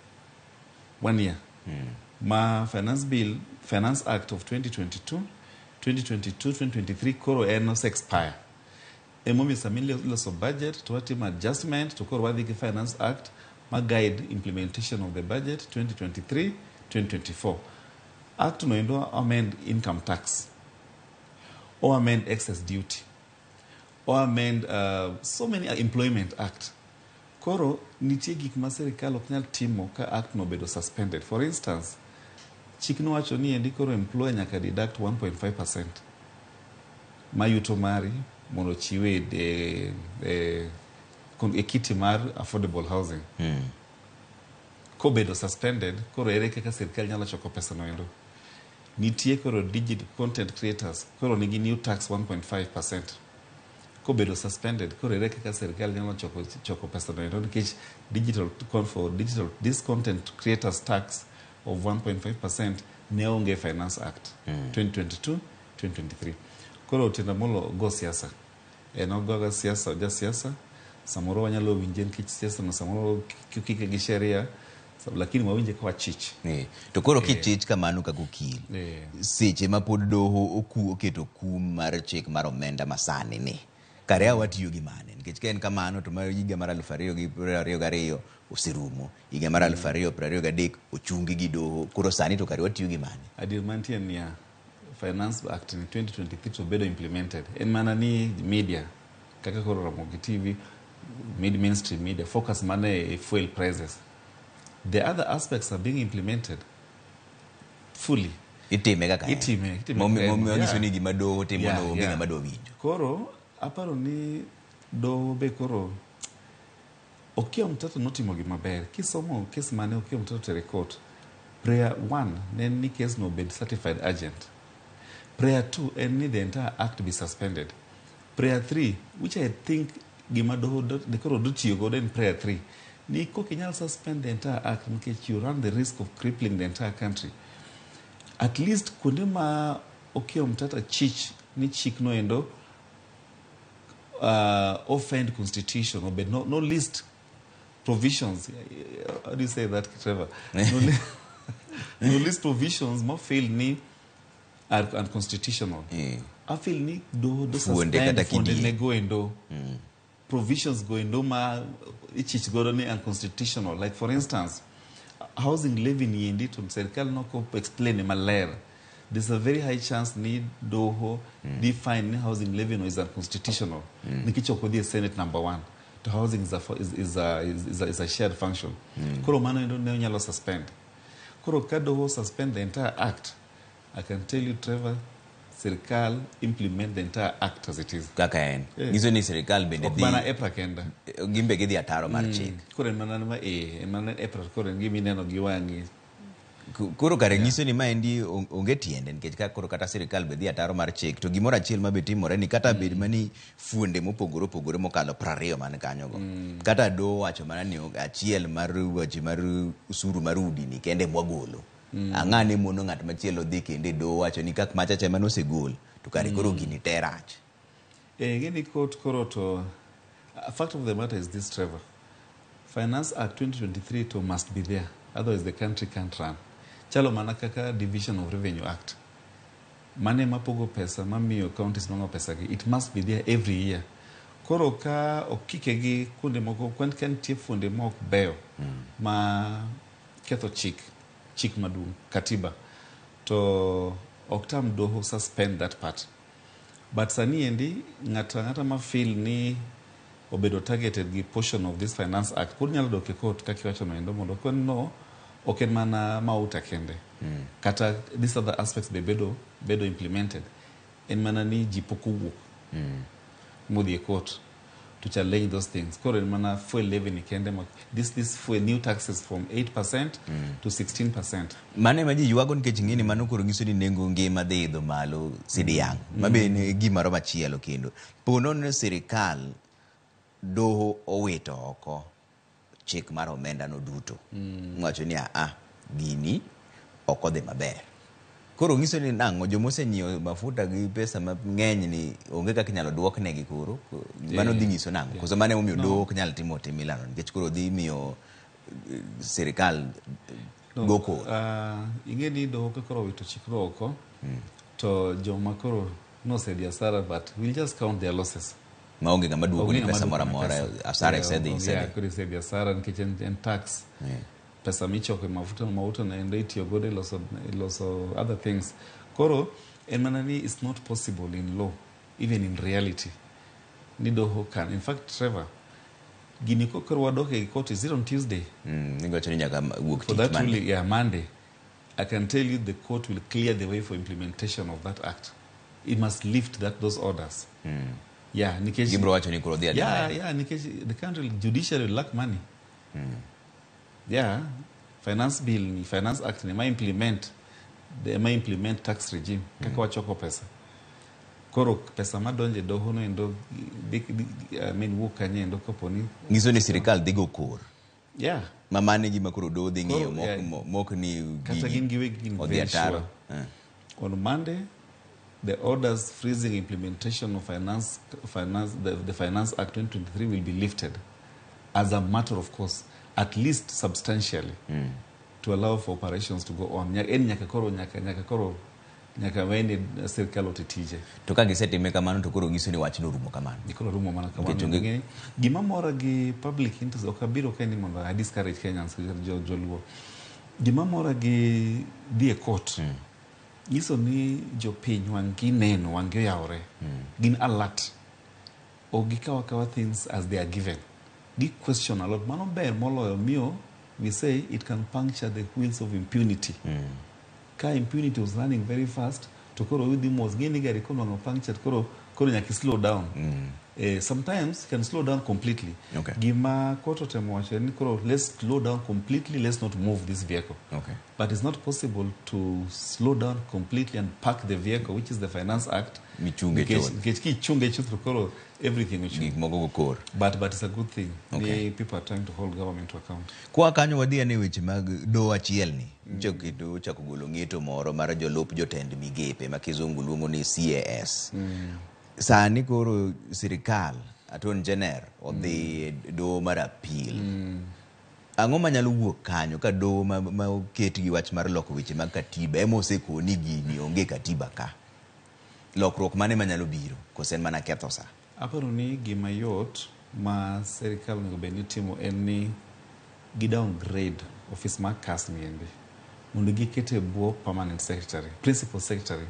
1 year. Ma finance bill, Finance Act of 2022, 2022, 2023 koro en ose expire. Emomiyo sama iloso budget to watimo adjustment to koro wadhi gi Finance Act ma guide implementation of the budget 2023, 2024. Act no endo amend income tax, o amend excess duty, o amend so many employment act. Koro nitie gik ma sirikal ok nyal timo ka act no obedo suspended. For instance, chik nowacho ni endi koro employer nyaka deduct 1.5% ma yuto mari mondo ochiwe e kiti mar affordable housing. Kobedo suspended, koro ere kaka sirikal nyalo choko pesa no endo? Nitie koro digital content creators koro nigi new tax 1.5%. Kobedo suspended, koro ere kaka sirikal nyalo choko pesa no endo? Nikech digital for digital this content creators tax of 1.5% ne onge Finance Act 2022 2023. Koro Otiende Amollo go siasa, en ogoga siasa, oja siasa samoro wanyalo winje nikech siasa no samoro kike gi sheria, lakini wawinje ka wachich.
To koro kichich kamano kaka okil, seche ma pod doho oketo kum mar chik mar omenda masani ni, kare a watiyo gi mane? Nikech ka en kamano to mar higa mar 2022 oserumo, higa mar 2023 ochungi gi doho, koro sani to kare watiyo gi mane?
Adier mantie en niya, Finance Act ni 2023 to bedo implemented. En mana ni media kaka koro Ramogi TV, mid mainstream media focus mana e fuel prices. The other aspects are being implemented fully.
Itime kaka en.
Itime kaka en.
Momiyo nyiso ni gima doho timo no onge ng'ama dwa winjo.
Koro aparo ni doho be koro Okiya Omtatah notimo gima ber. Kisomo kes mane Okiya Omtatah otere court, prayer 1 ne en ni kes no obed certified urgent. Prayer 2 en ni the entire act be suspended. Prayer 3, which I think gima doho de koro dotiyo godo en prayer 3, ni kok inyal suspend the entire act nikech you run the risk of crippling the entire country. At least kuonde ma Okiya Omtatah chich ni chik no endo offend constitution obed no list provisions. How do you say that, Trevor? No list provisions ma feel ni are unconstitutional. I feel ni do
Fuonde
suspend
kata
fuonde
kidie.
ne go endo. Provisions go endo ma ichich godo ni unconstitutional. Like for instance, housing levy ni endi to sirikal nok explain maler. There's a very high chance ni doho define ni housing levy no is unconstitutional. Nikech ok odhi e Senate number 1. To housing is a shared function. Koro mano endo ne onyalo suspend. Koro ka doho suspend the entire act, I can tell you, Trevor, sirikal implement the entire act as it is.
Kaka en. Nyiso ni sirikal bende
Ok
dhi
mana EPRA kenda.
Gimbe gidhi ataro mar chik.
Koro en mana ma en mana EPRA, koro en gima ineno gi wang'i.
Koro kare nyiso ni maendi onge tiende nikech ka koro kata sirikal be dhi ataro mar chik to gimoro achiel ma be timore ni kata bed mani fuonde mopogore opogore mokalo 20 man kanyogo. Kata doho wacho mana ni achiel mar weche mar usuru mar udi ni kende mwagolo. Ang'ane mono ng'at machielo dhi kende doho wacho ni kak machacha mane osegol to kare koro gini te rach.
Gini court koro to fact of the matter is this, Trevor. Finance Act 2023 to must be there, otherwise the country can't run. Chalo mana kaka Division of Revenue Act. Mane mapogo pesa, mamiyo counties nong'o pesa gi, it must be there every year. Koro ka okike gi kuonde moko, kwan ka nitie fuonde ma ok beyo, ma ketho chik, chik maduong', katiba, to ok tam doho suspend that part. But sani endi, ng'ato ang'ata ma feel ni obedo targeted gi portion of this Finance Act, pod nyalo dok e court kaka iwacho no endo mondo okon no, ok en mana mauta kende. Kata these other aspects be bedo implemented. En mana ni ji pok owuok modhi e court to challenge those things. Koro en mana fuel levy ni kende ma, this fuel new taxes from 8% to 16%.
Mano ema ji ywago nikech ing'e ni mano koro nyiso ni nengo ngima dhi idho malo sidiang'. Ma be en gimoro machielo kendo. Po nono ni sirikal doho owito oko chik mar omenda no duto. Wacho ni gini ok odhi maber. Koro nyiso ni nang'o joma osenyiewo mafuta gi pesa mang'eny ni onge kaka inyalo duoknegi koro. Mano dhi nyiso nang'o? Koso mano emomiyo
No.
doho ok nyal timo tim milano nikech koro dhi miyo sirikal
No,
go kor.
Ing'e ni doho ka koro owito chikno oko to joma koro nosedhi asara but we'll just count their losses.
Maonge ng'ama duoko
Onge
ni
ng'ama
pesa moro
duoko ni
amora,
pesa.
asara
Yeah,
isedhi
onge,
isedhi.
yeah, koro isedhi asara nikech en tax. Pesa michoko e mafuta mauta no endo itiyo godo e loso other things. Koro en mana ni it's not possible in law, even in reality. Ni doho can. In fact, Trevor, gini koro wadok e court, is it on Tuesday?
Nigocho ni nyaka wuok
For
tich
that
Monday.
ruling, yeah, Monday. I can tell you the court will clear the way for implementation of that act. It must lift that those orders. Yeah, nikech
Gibiro wacho ni koro dhi adhi
Yeah,
mbele.
yeah, nikech the country judiciary will lack money. Yeah, finance bill ni finance act ni ma implement the ma implement tax regime kaka wachoko pesa. Koro pesa madonje e doho no endo I mean wuok kanye endo kaponi
Nyiso ni sirikal dhi go kor.
Yeah.
Ma mano e gima koro doho dhi ng'iyo
Koro,
mok,
yeah.
mok ni
Kata
gigi
gin giwegi gin
odhi
very
ataro.
sure. On Monday, the orders freezing implementation of the Finance Act 2023 will be lifted as a matter of course, at least substantially, to allow for operations to go on. En nyaka koro nyaka koro nyaka wene sirkal oti tije.
To ka gisetime kamano to koro nyiso ni wachno orumo kamano.
Koro rumo mana kamano.
Nikech onge-
Gima mora gi public interest ok abiro kae ni mondo I discourage Kenyans joluo. Gima mora gi dhi e court nyiso ni jopiny wang' gi neno wang' gi oyawore. Gin alert. Ok gikaw akawa things as they are given. Gi question a lot. Mano ber moloyo miyo we say it can puncture the wheels of impunity. Ka impunity was running very fast to koro udhi mos ng'e ni gari konwang'o punctured koro nyaka i slow down. Sometimes you can slow down completely.
Okay.
Gima court otemo wacho en ni koro let's slow down completely, let's not move this vehicle.
Okay.
But it's not possible to slow down completely and park the vehicle, which is the Finance Act.
Michunge chuth.
Nikech kichunge chuth to koro everything ochung.
Gik moko go kor.
But it's a good thing.
Okay.
Ni people are trying to hold government to account.
Kwa kanyo wadhi ane weche mag doho achiel ni. Nyocha ochako golo ng'eto moro mar jolup jotend migepe ma kizungu luongo ni CAS. Sani koro sirikal Attorney General odhi e doho mar appeal. Ang'o manyalo wuok kanyo ka doho ma oket gi wach mar loko weche mag katiba ema osekoni gini onge katiba ka. Lokruok mane manyalo biro koso en mana ketho sa?
Aparo ni gima yot ma sirikal onego bed ni timo en ni gi downgrade office mar CAS ni endi mondo gikete e bwo permanent secretary, principal secretary.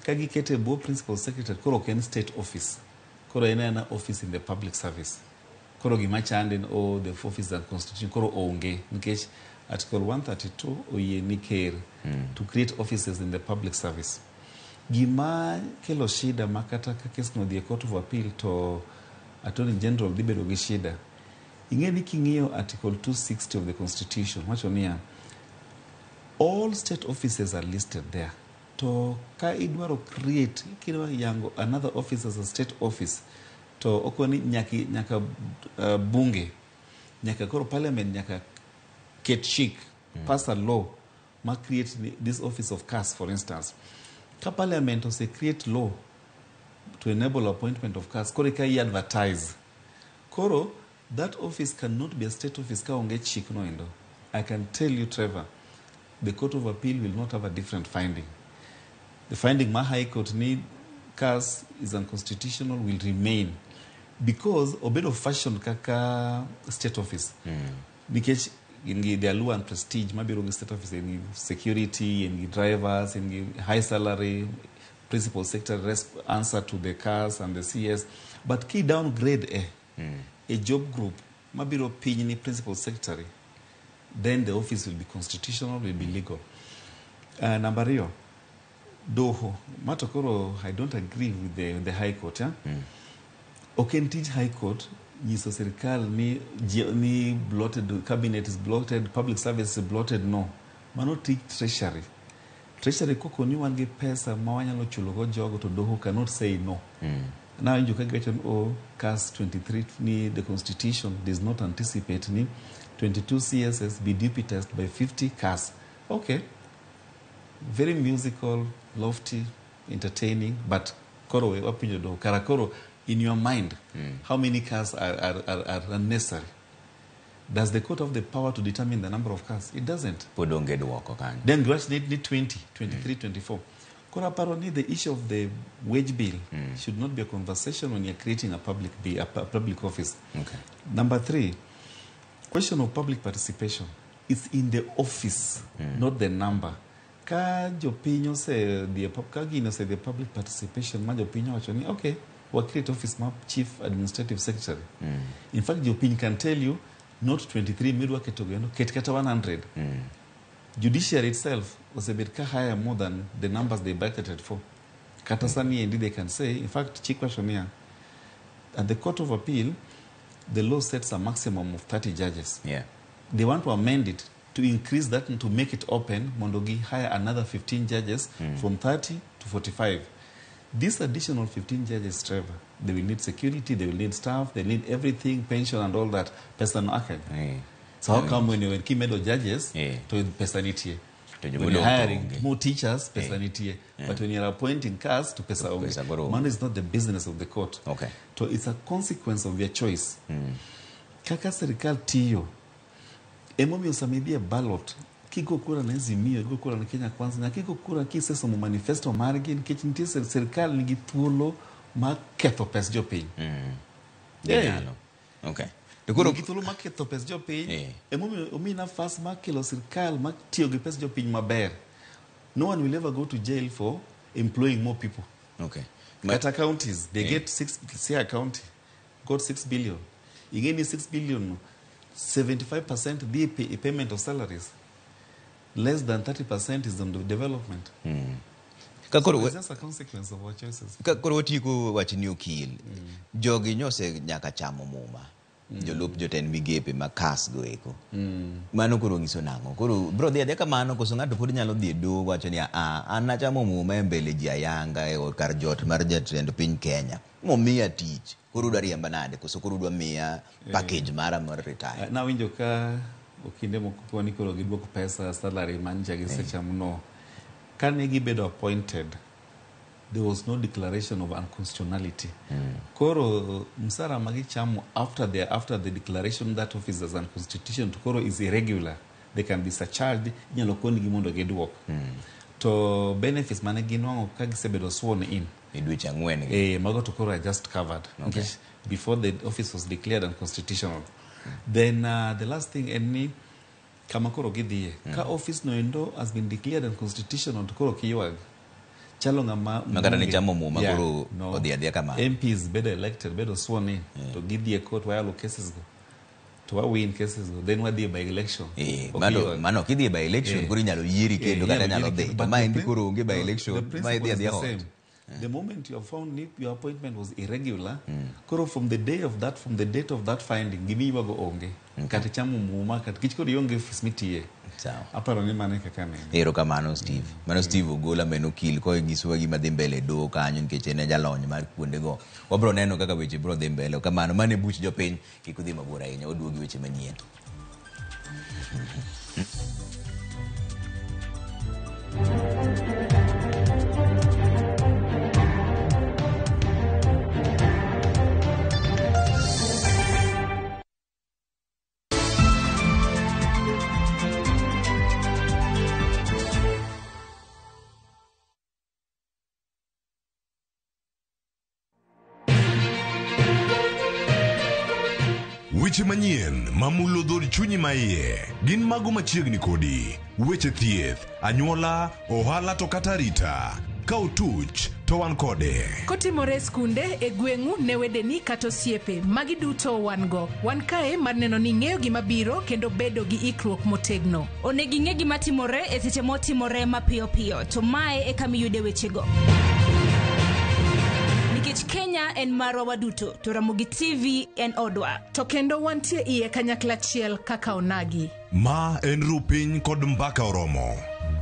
Ka gikete e bwo principal secretary koro ok en state office. Koro en aena office in the public service. Koro gima chande ni oh, the office and constitution koro onge nikech article 132 oyie ni ker to create offices in the public service. Gima kelo shida ma kata ka kes no odhi e court of appeal to attorney general dhi bedo gi shida. Ing'e ni king'iyo article 260 of the constitution wacho niya all state offices are listed there. To ka idwaro create kidwa yango another office as a state office to okoni nyaka bunge nyaka koro parliament nyaka ket chik pass a law ma create this office of CAS for instance. Ka parliament ose create law to enable appointment of CAS koro eka i advertise. Koro that office cannot be a state office ka onge chik no endo. I can tell you Trevor, the Court of Appeal will not have a different finding. The finding ma High Court ni CAS is unconstitutional will remain because obedo fashion kaka state office. Nikech gin gi the allure and prestige mabiro gi state office en gi security, en gi drivers, en gi high salary, principal sector answer to the CAS and the CS. But ki downgrade a job group mabiro piny ni principal secretary, then the office will be constitutional, will be legal. Namba ariyo, doho. Mato koro I don't agree with the High Court. Yeah? Ok en tij High Court nyiso sirikal ni bloated, cabinet is bloated, public service is bloated, no. Mano tij Treasury. Treasury koko ni wan gi pesa ma wanyalo chulo go jogo to doho cannot say no. Nawinjo ka giwacho ni oh, CAS 23 ni the constitution does not anticipate ni 22 CSS be deputized by 50 CAS. Okay. Very musical, lofty, entertaining, but koro we wapenjo do kara koro in your mind, how many cars are unnecessary? Does the court have the power to determine the number of cars? It doesn't.
Pod onge duoko kanyo.
Then giwach ni 20, 23, 24. Koro aparo ni the issue of the wage bill should not be a conversation when you're creating a public bill, a public office. Number three, question of public participation. It's in the office, not the number. Ka jopiny osedhi e ka gini osedhi e public participation ma jopiny owacho ni okay, wa create office mar chief administrative secretary. In fact, jopiny can tell you not 23 midwa keto go ket kata 100. Judiciary itself osebet ka hire more than the numbers they budgeted for. Kata sani endi they can say, in fact, chik wacho niya, at the Court of Appeal, the law sets a maximum of 30 judges. They want to amend it to increase that and to make it open, mondo gi hire another 15 judges from 30 to 45. These additional 15 judges, Trevor, they will need security, they will need staff, they need everything, pension and all that. Pesa no akanye. So how come when kimedo judges, to pesa nitie?
To
When you're
jomodong to
hiring
onge.
more teachers, pesa nitie. But when you're appointing cars, to pesa onge.
Pesa koro onge.
Money is not the business of the court. So it's a consequence of your choice. Kaka sirikal tiyo, emomiyo sama idhi e ballot, kigo kura ne Azimio, igo kura ne Kenya Kwanza, nyaka igo kura kisesomo manifesto margi, nikech nitie sirikal nigi thuolo mar ketho pes jopiny.
Ginyalo. Okay. To koro
Nigi thuolo mar ketho pes jopiny, emomiyo omiyi nafas mar kelo sirikal mar tiyo gi pes jopiny maber. No one will ever go to jail for employing more people. Kata counties, they get six, Siaya County got 6 billion. Ing'e ni 6 billion no, 75% dhi e payment of salaries. Less than 30% is on the development.
Ka koro
So it's just a consequence of our choices.
Ka koro watieko wach ni okil, jogi nyose nyaka chamo muma. Jolup jotend migepe ma kas go eko. Mano koro nyiso nang'o? Koro bro dhi adhiya kamano koso ng'ato pod nyalo dhi e doho wacho ni a an nachamo muma e mbele ji ayanga e kar jot mar jatend piny Kenya. Momiya tich. Koro udwa riemba nade? Koso koro udwa miya package mara mar retire?
Nawinjo ka okinde moko po ni koro giduoko pesa salary mancha gisechamo no. Kane gibedo appointed, there was no declaration of unconstitutionality. Koro msara magichamo after the declaration that office as unconstitutional to koro is irregular. They can be surcharged, inyalo konigi mondo giduok. To benefits mane ginwang'o ka gisebedo sworn in.
E dweche ang'wen gi.
Mago to koro are just covered. Nikech before the office was declared unconstitutional. Then the last thing en ni kama koro gidhiye. Ka office no endo has been declared unconstitutional to koro kiywag. Chalo ng'ama
Ma kata ne
mbunge.
chamo muma
Yeah,
koro
no.
odhi adhiya kamano.
MPs bedo elected, bedo sworn in. To gidhi e court wayalo cases go. To wa win cases go. Then wadhi e by election. Ok ywag.
Mano kidhi e by election koro inyalo yieri kendo kata
Inyalo
inyalo
yieri
dhi.
kendo,
To
but
maendi koro onge by
no,
election.
the
Ma idhi
principle is
adhiya
the
hot.
same. The moment you have found ni your appointment was irregular, koro from the day of that, from the date of that finding, gimiywago onge. Kata chamo muma, kata kich koro ionge ofis mitiye.
Sawa.
Aparo ni mano e kaka neno.
Erokamano Steve. Mano Steve Ogola ma en okil konyisowa gima dhi mbele e doho kanyo nikech en e jalony mar kuondego. Wabro neno kaka weche bro dhi mbele. Kamano mano e buch jopiny kik udhi mabor ahinya. Waduogi weche manyien.
Weche manyien mamulo dhod chunyi maiye gin mago machiegni kodi. Weche thieth, anyuola, ohala to kata arita. Ka otuch to wan kode.
Kotimore e skunde, e gweng'u, ne wedeni kata osiepe, magi duto wan go. Wan kae mar neno ni ing'eyo gima biro kendo bedo gi ikruok motegno.
Onego ing'e gima timore e seche motimore mapiyo piyo, to mae e kama iyude wechego. Nikech Kenya en marwa waduto, to Ramogi TV en odwa.
To kendo wantie iye kanyakla achiel kaka onagi.
Ma en rupiny kod mbaka oromo.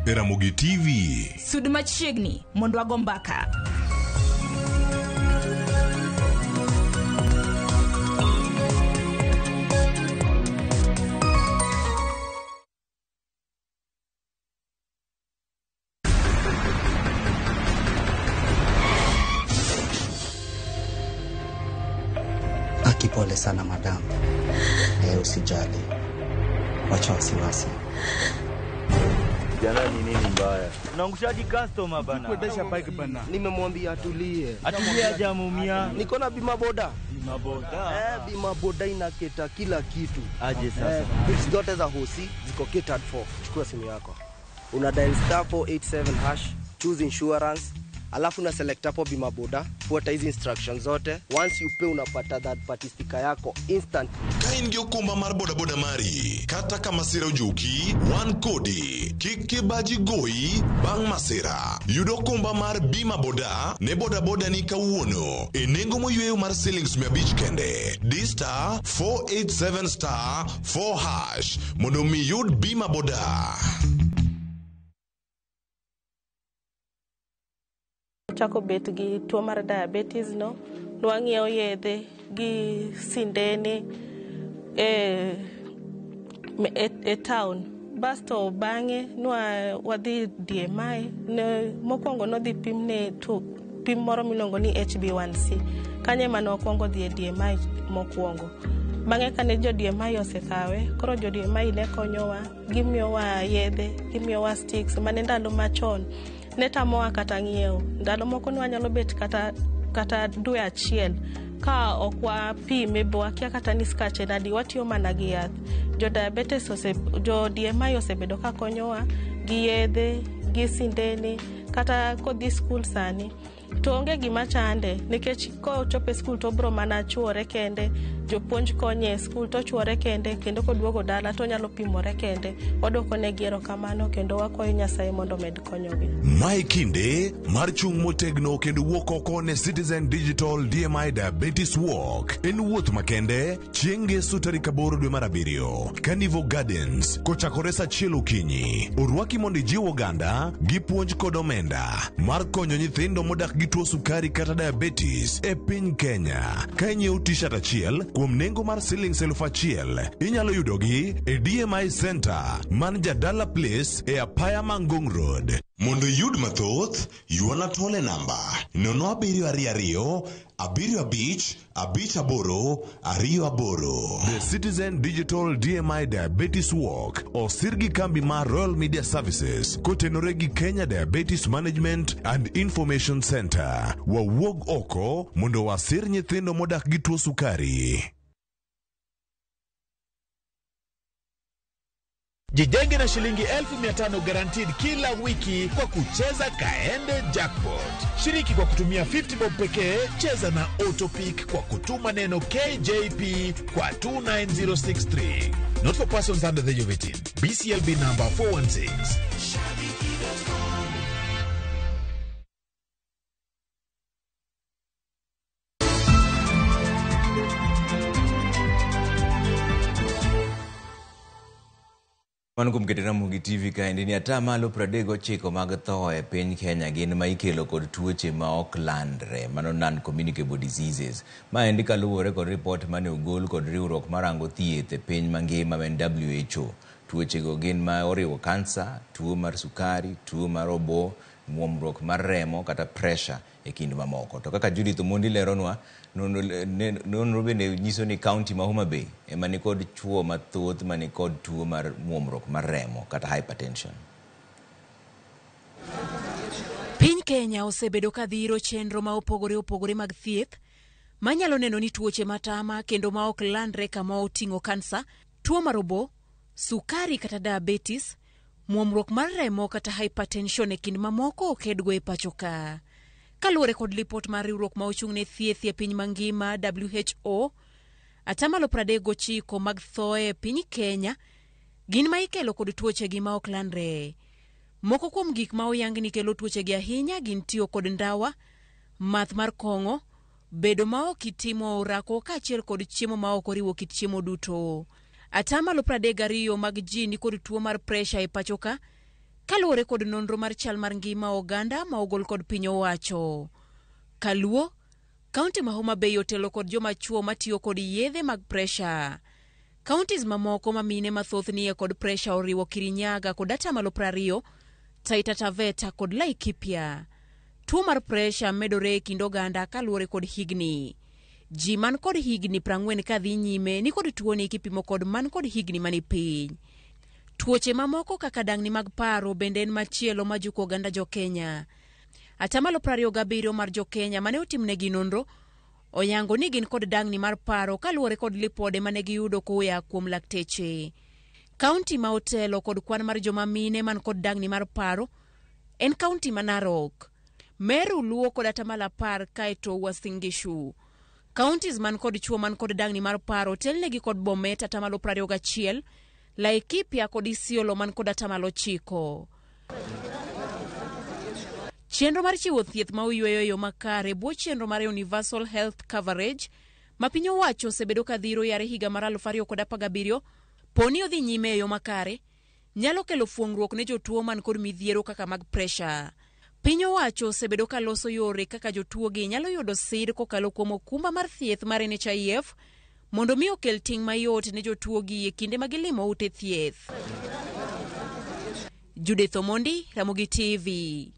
E Ramogi TV.
Sud machiegni mondo wago mbaka.
Pole sana madam. Usijali. Wacha wasiwasi.
Jana ni nini mbaya? Unaangushaji customer bana.
Kuendesha bike bana.
Nimemwambia atulie.
Atulie aje ameumia.
Niko na bima boda.
Bima boda.
Bima boda inaketa kila kitu.
Aje sasa.
Bills zote za hosi ziko catered for. Chukua simu yako. Una dial star 487 hash, choose insurance, alafu una select hapo bima boda, fuata hizi instructions zote. Once you pay unapata third party sticker yako instant.
Ka in gi okumba mar bodaboda mari, kata ka masira ojuki, wan kodi. Kik kibaji goyi bang' masira. Yud okumba mar bima boda ne bodaboda ni kawuono e nengo moyweyo mar silings 500 kende. Di star 487 star 4 hash mondo mi yud bima boda.
Chako bet gi tuo mar diabetes no, nwang'iewo yedhe gi sindene e town. Basto bang'e nwa wadhi DMI, ne mokwongo nodhi pimne pim moro miluongo ni HbA1c. Kanyo ema nokwongo dhi e DMI mokwongo. Bang'e kane jo DMI osekawe, koro jo DMI ne konyowa, gimiyowa yedhe, gimiyowa sticks, mane ndalo machon ne tamowa kata ng'iewo. Ndalo moko ne wanyalo bet kata dwe achiel ka ok wapime bo wakia kata ni skach en adi, watiyo mana gi yath. Jo diabetes jo DMI osebedo ka konyowa gi yedhe, gi sindene, kata kodhi skul sani to onge gima chande nikech kochopo e skul to obro mana chuore kende, jopuonj konye e skul to ochuore kende, kendo koduogo dala to onyalo pimore kende. Wadwoko negi erokamano kendo wakwayo Nyasaye mondo omed konyogi.
Mae kinde mar chung' motegno kendo wuok oko ne Citizen Digital DMI Diabetes Walk. En wuoth makende chieng' ngeso tarik 8 dwe mar 7 Carnival Gardens kochakore saa 1 okinyi. Orwaki mondo ijiw oganda gi puonj kod omenda mar konyo nyithindo modak gi tuo sukari kata diabetes e piny Kenya. Ka inyiewo t-shirt achiel kuom nengo mar silings 1000, inyalo yudogi e DMI Center man Jadala Place e Apaya Mangong Road. Mondo iyud mathoth, ywana tole namba 0722 75 58 28. The Citizen Digital DMI Diabetes Walk osir gi kambi mar Royal Media Services kotenore gi Kenya Diabetes Management and Information Center. Wawuog oko mondo wasir nyithindo modak gi tuo sukari.
Jijenge na shilingi 1500 guaranteed kila wiki kwa kucheza Kaende Jackpot. Shiriki kwa kutumia 50 bob pekee, cheza na Autopick kwa kutuma neno KJP kwa 29063. Not for persons under the age of 18. BCLB number 416.
Mano kuom keto Ramogi TV kaendi ni atamalo 39 mag tho e piny Kenya gin ma ikelo kod tuoche ma ok landre, mano non-communicable diseases. Maendi kaluwore kod ripot mane ogol kod riwruok marango thieth e piny mangima ma en WHO. Tuochego gin ma oriwo kansa, tuo mar sukari, tuo mar obo, muomruok mar remo kata pressure e kind mamoko. To kaka Judith Omondi leronwa, nonro bende nyiso ni kaunti ma Homa Bay ema nikod chuo mathoth manikod tuo mar muomruok mar remo kata hypertension.
Piny Kenya osebedo ka dhiro chenro ma opogore opogore mag thieth manyalo neno ni tuoche matama kendo ma ok landre kama oting'o kansa, tuo mar obo, sukari kata diabetes, muomruok mar remo kata hypertension e kind mamoko okedgo e pacho ka. Kaluwore kod lipot mar riwruok ma ochung' ne thieth e piny mangima WHO, atamalo 39 mag thoe e piny Kenya gin ma ikelo kod tuochegi ma ok landre. Moko kuom gik ma oyang ni kelo tuochegi ahinya gin tiyo kod ndawa, math mar kong'o, bedo ma ok itimo orako kaachiel kod chiemo ma ok oriwo kit chiemo duto. Atamalo 32 mag ji nikod tuo mar presha e pacho ka, kaluwore kod nonro mar chal mar ngima oganda ma ogol kod piny owacho. Kaluo, kaunti ma Homa Bay otelo kod joma chuo matiyo kod yedhe mag presha. Counties mamoko ma mine mathoth nie kod presha oriwo Kirinyaga kod atamalo 20, Taita Taveta kod Laikipia. Tuo mar presha medore e kind oganda kaluwore kod higni. Ji man kod higni 40 kadhi nyime ni kod tuoni kipimo kod man kod higni mani piny. Tuoche mamoko kaka dang'ni mag paro bende en machielo majuko oganda jo-Kenya. Atamalo 27 mar jo-Kenya mane otimnegi nonro oyango ni gin kod dang'ni mar paro kaluwore kod lipode mane giyudo koa kuom lakteche. Kaunti ma otelo kod kwan mar joma mine man kod dang'ni mar paro en kaunti ma Narok. Meru luwo kod atamalo 10 kaeto Uasin Gishu. Counties man kod chuo man kod dang'ni mar paro otelnegi kod Bomet atamalo 21, Laikipia kod Isiolo man kod atamalo 9. Chenro mar chiwo thieth ma oyweyo e yo makare bwo chenro mar Universal Health Coverage ma piny owacho osebedo ka dhiro yare higa mar 2017 poni odhi nyime e yo makare nyalo kelo fuong'ruok ne jotuo man kod midhiero kaka mag presha. Piny owacho osebedo ka loso yore kaka jotuo gi nyalo yudo sir kokalo kuom okumba mar thieth mar NHIF mondo mi okel ting' mayot ne jotuo gi e kinde ma gilimo ute thieth. Judith Omondi, Ramogi TV.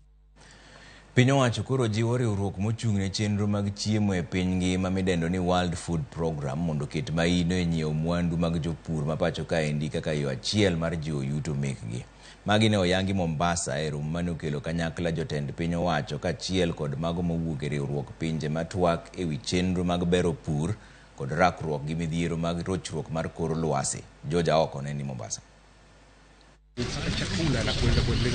Piny owacho koro jiwo riwruok mochung' ne chenro mag chiemo e piny ngima midendo ni World Food Programme mondo oket maino e nyiewo mwandu mag jopur ma pacho kaendi kaka yo achiel mar jiwo yuto mekgi. Magi ne oyangi Mombasa e romo mane okelo kanyakla jotend piny owacho kaachiel kod mago mowuok e riwruok pinje matwak ewi chenro mag bero pur kod rakruok gi midhiero mag rochruok mar kor lwasi. George Aoko ne ni Mombasa.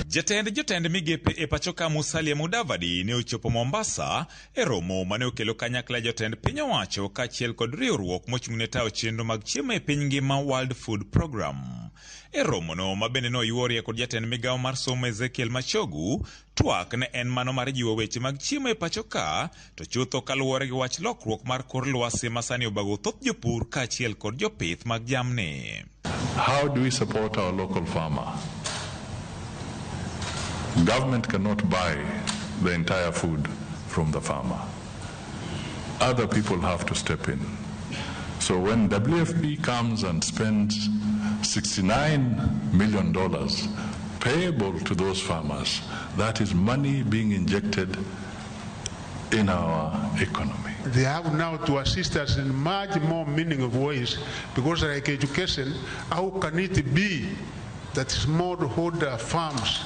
Jatend jotend migepe e pacho ka Musalia Mudavadi ne ochopo Mombasa e romo mane okelo kanyakla jotend piny owacho kaachiel kod riwruok mochung' ne tayo chenro mag chiemo e piny ngima World Food Programme. E romono ma bende noyuorie kod jatend migawo mar somo Ezekiel Machogu, twak ne en mano mar jiwo weche mag chiemo e pacho ka, to chutho kaluwore gi wach lokruok mar kor lwasi ma sani obago thoth jopur kaachiel kod jopith mag jamni.
How do we support our local farmer? Government cannot buy the entire food from the farmer. Other people have to step in. So when WFP comes and spends $69 million payable to those farmers, that is money being injected in our economy.
They have now to assist us in much more meaningful ways, because like education, how can it be that smallholder farms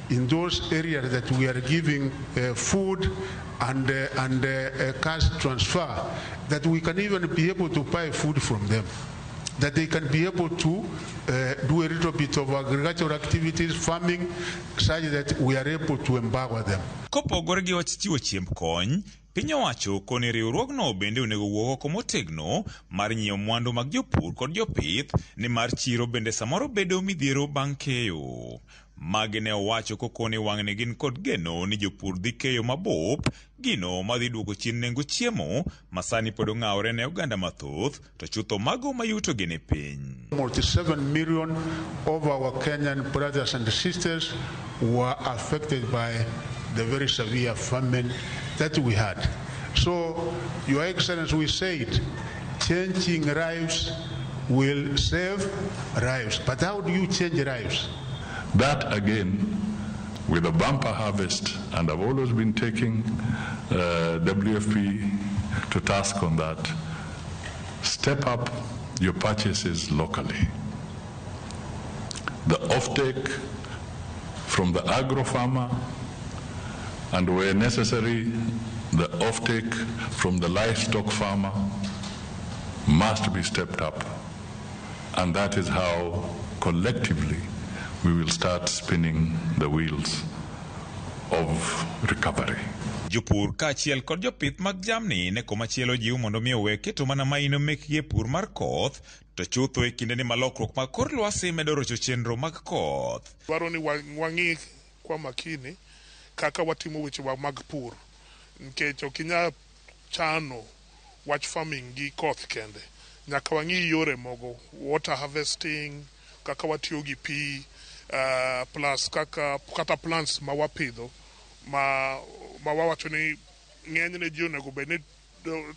in those areas that we are giving food and cash transfer, that we can even be able to buy food from them, that they can be able to do a little bit of agricultural activities, farming, such that we are able to empower them.
Kopogore gi wach chiwo chiemb kony, piny owacho koni riwruogno bende onego wuog oko motegno mar nyiewo mwandu mag jopur kod jopith nimar chiro bende samoro bedo midhiero bang' keyo. Magi ne owacho kokoni wang'ni gin kod geno ni jopur dhi keyo mabup, gino madhi duoko chien nengo chiemo ma sani pod ong'awore ne oganda mathoth, to chutho mago ma yutogi ni piny.
7 million of our Kenyan brothers and sisters were affected by the very severe famine that we had. So, Your Excellency, we said changing lives will save lives. But how do you change lives?
That again, with a bumper harvest, and I've always been taking WFP to task on that, step up your purchases locally. The offtake from the agro farmer, and where necessary, the offtake from the livestock farmer must be stepped up. And that is how collectively we will start spinning the wheels of recovery.
Jopur kaachiel kod jopith mag jamni ne komachielo jiw mondo mi owe keto mana maino mekgi e pur mar koth, to chutho e kindeni ma lokruok mag kor lwasi medo rocho chenro mag koth.
Dwaro ni wang'i kwa makini kaka watimo wechewa mag pur, nikech ok inyal chano wach farming gi koth kende. Nyaka wang'i yore mogo, water harvesting, kaka watiyo gi pi, plus kaka kata plants ma wapidho ma wawacho ni ng'enyne ji onego bed ni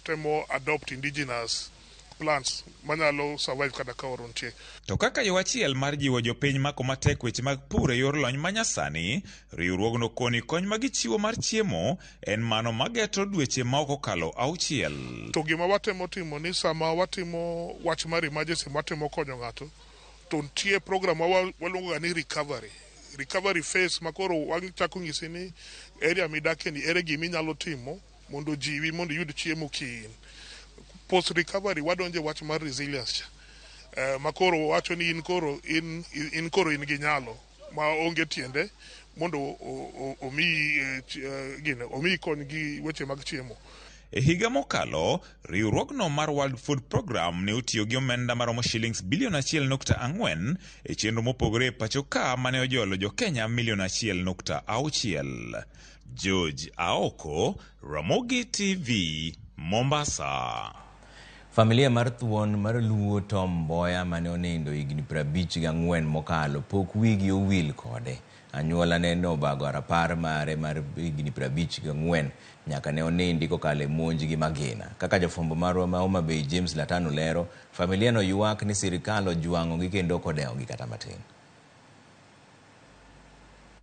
temo adopt indigenous plants manyalo survive kata ka oro nitie.
To kaka yo achiel mar jiwo jopiny mako matek weche mag pur e yor lony manyasani, riwruogno koni kony ma gichiwo mar chiemo en mano mageto dweche ma ok okalo 6.
To gima watemo timo ni sama watimo wach mar emergency, watemo konyo ng'ato, to nitie program ma waluongo ga ni recovery phase, makoro wachako nyisi ni area midake ni ere gima inyalo timo mondo jiwi mondo iyud chiemo kiin. Post recovery wadonje wach mar resilience cha. Makoro wacho ni in koro in gi nyalo ma onge tiende mondo omiyi gine omiyi kony gi weche mag chiemo.
E higa mokalo, riwruogno mar World Food Program ne otiyo gi omenda maromo shillings bilion 1.4 e chenro mopogore e pacho ka mane ojolo jo Kenya milion 1.6. George Aoko, Ramogi TV, Mombasa.
Familia mar thuon mar Luo Tom Mboya mane onindo higni 54 mokalo pok wigi owil kode. Anyuola ne nobago rapar mare mar higni 54 nyaka ne onindi kokalo e monj gi magina. Kaka jafwambo marwa ma Homa Bay James Latano lero, familia no ywak ni sirikal ojwang'ogi kendo ok odewogi kata matin.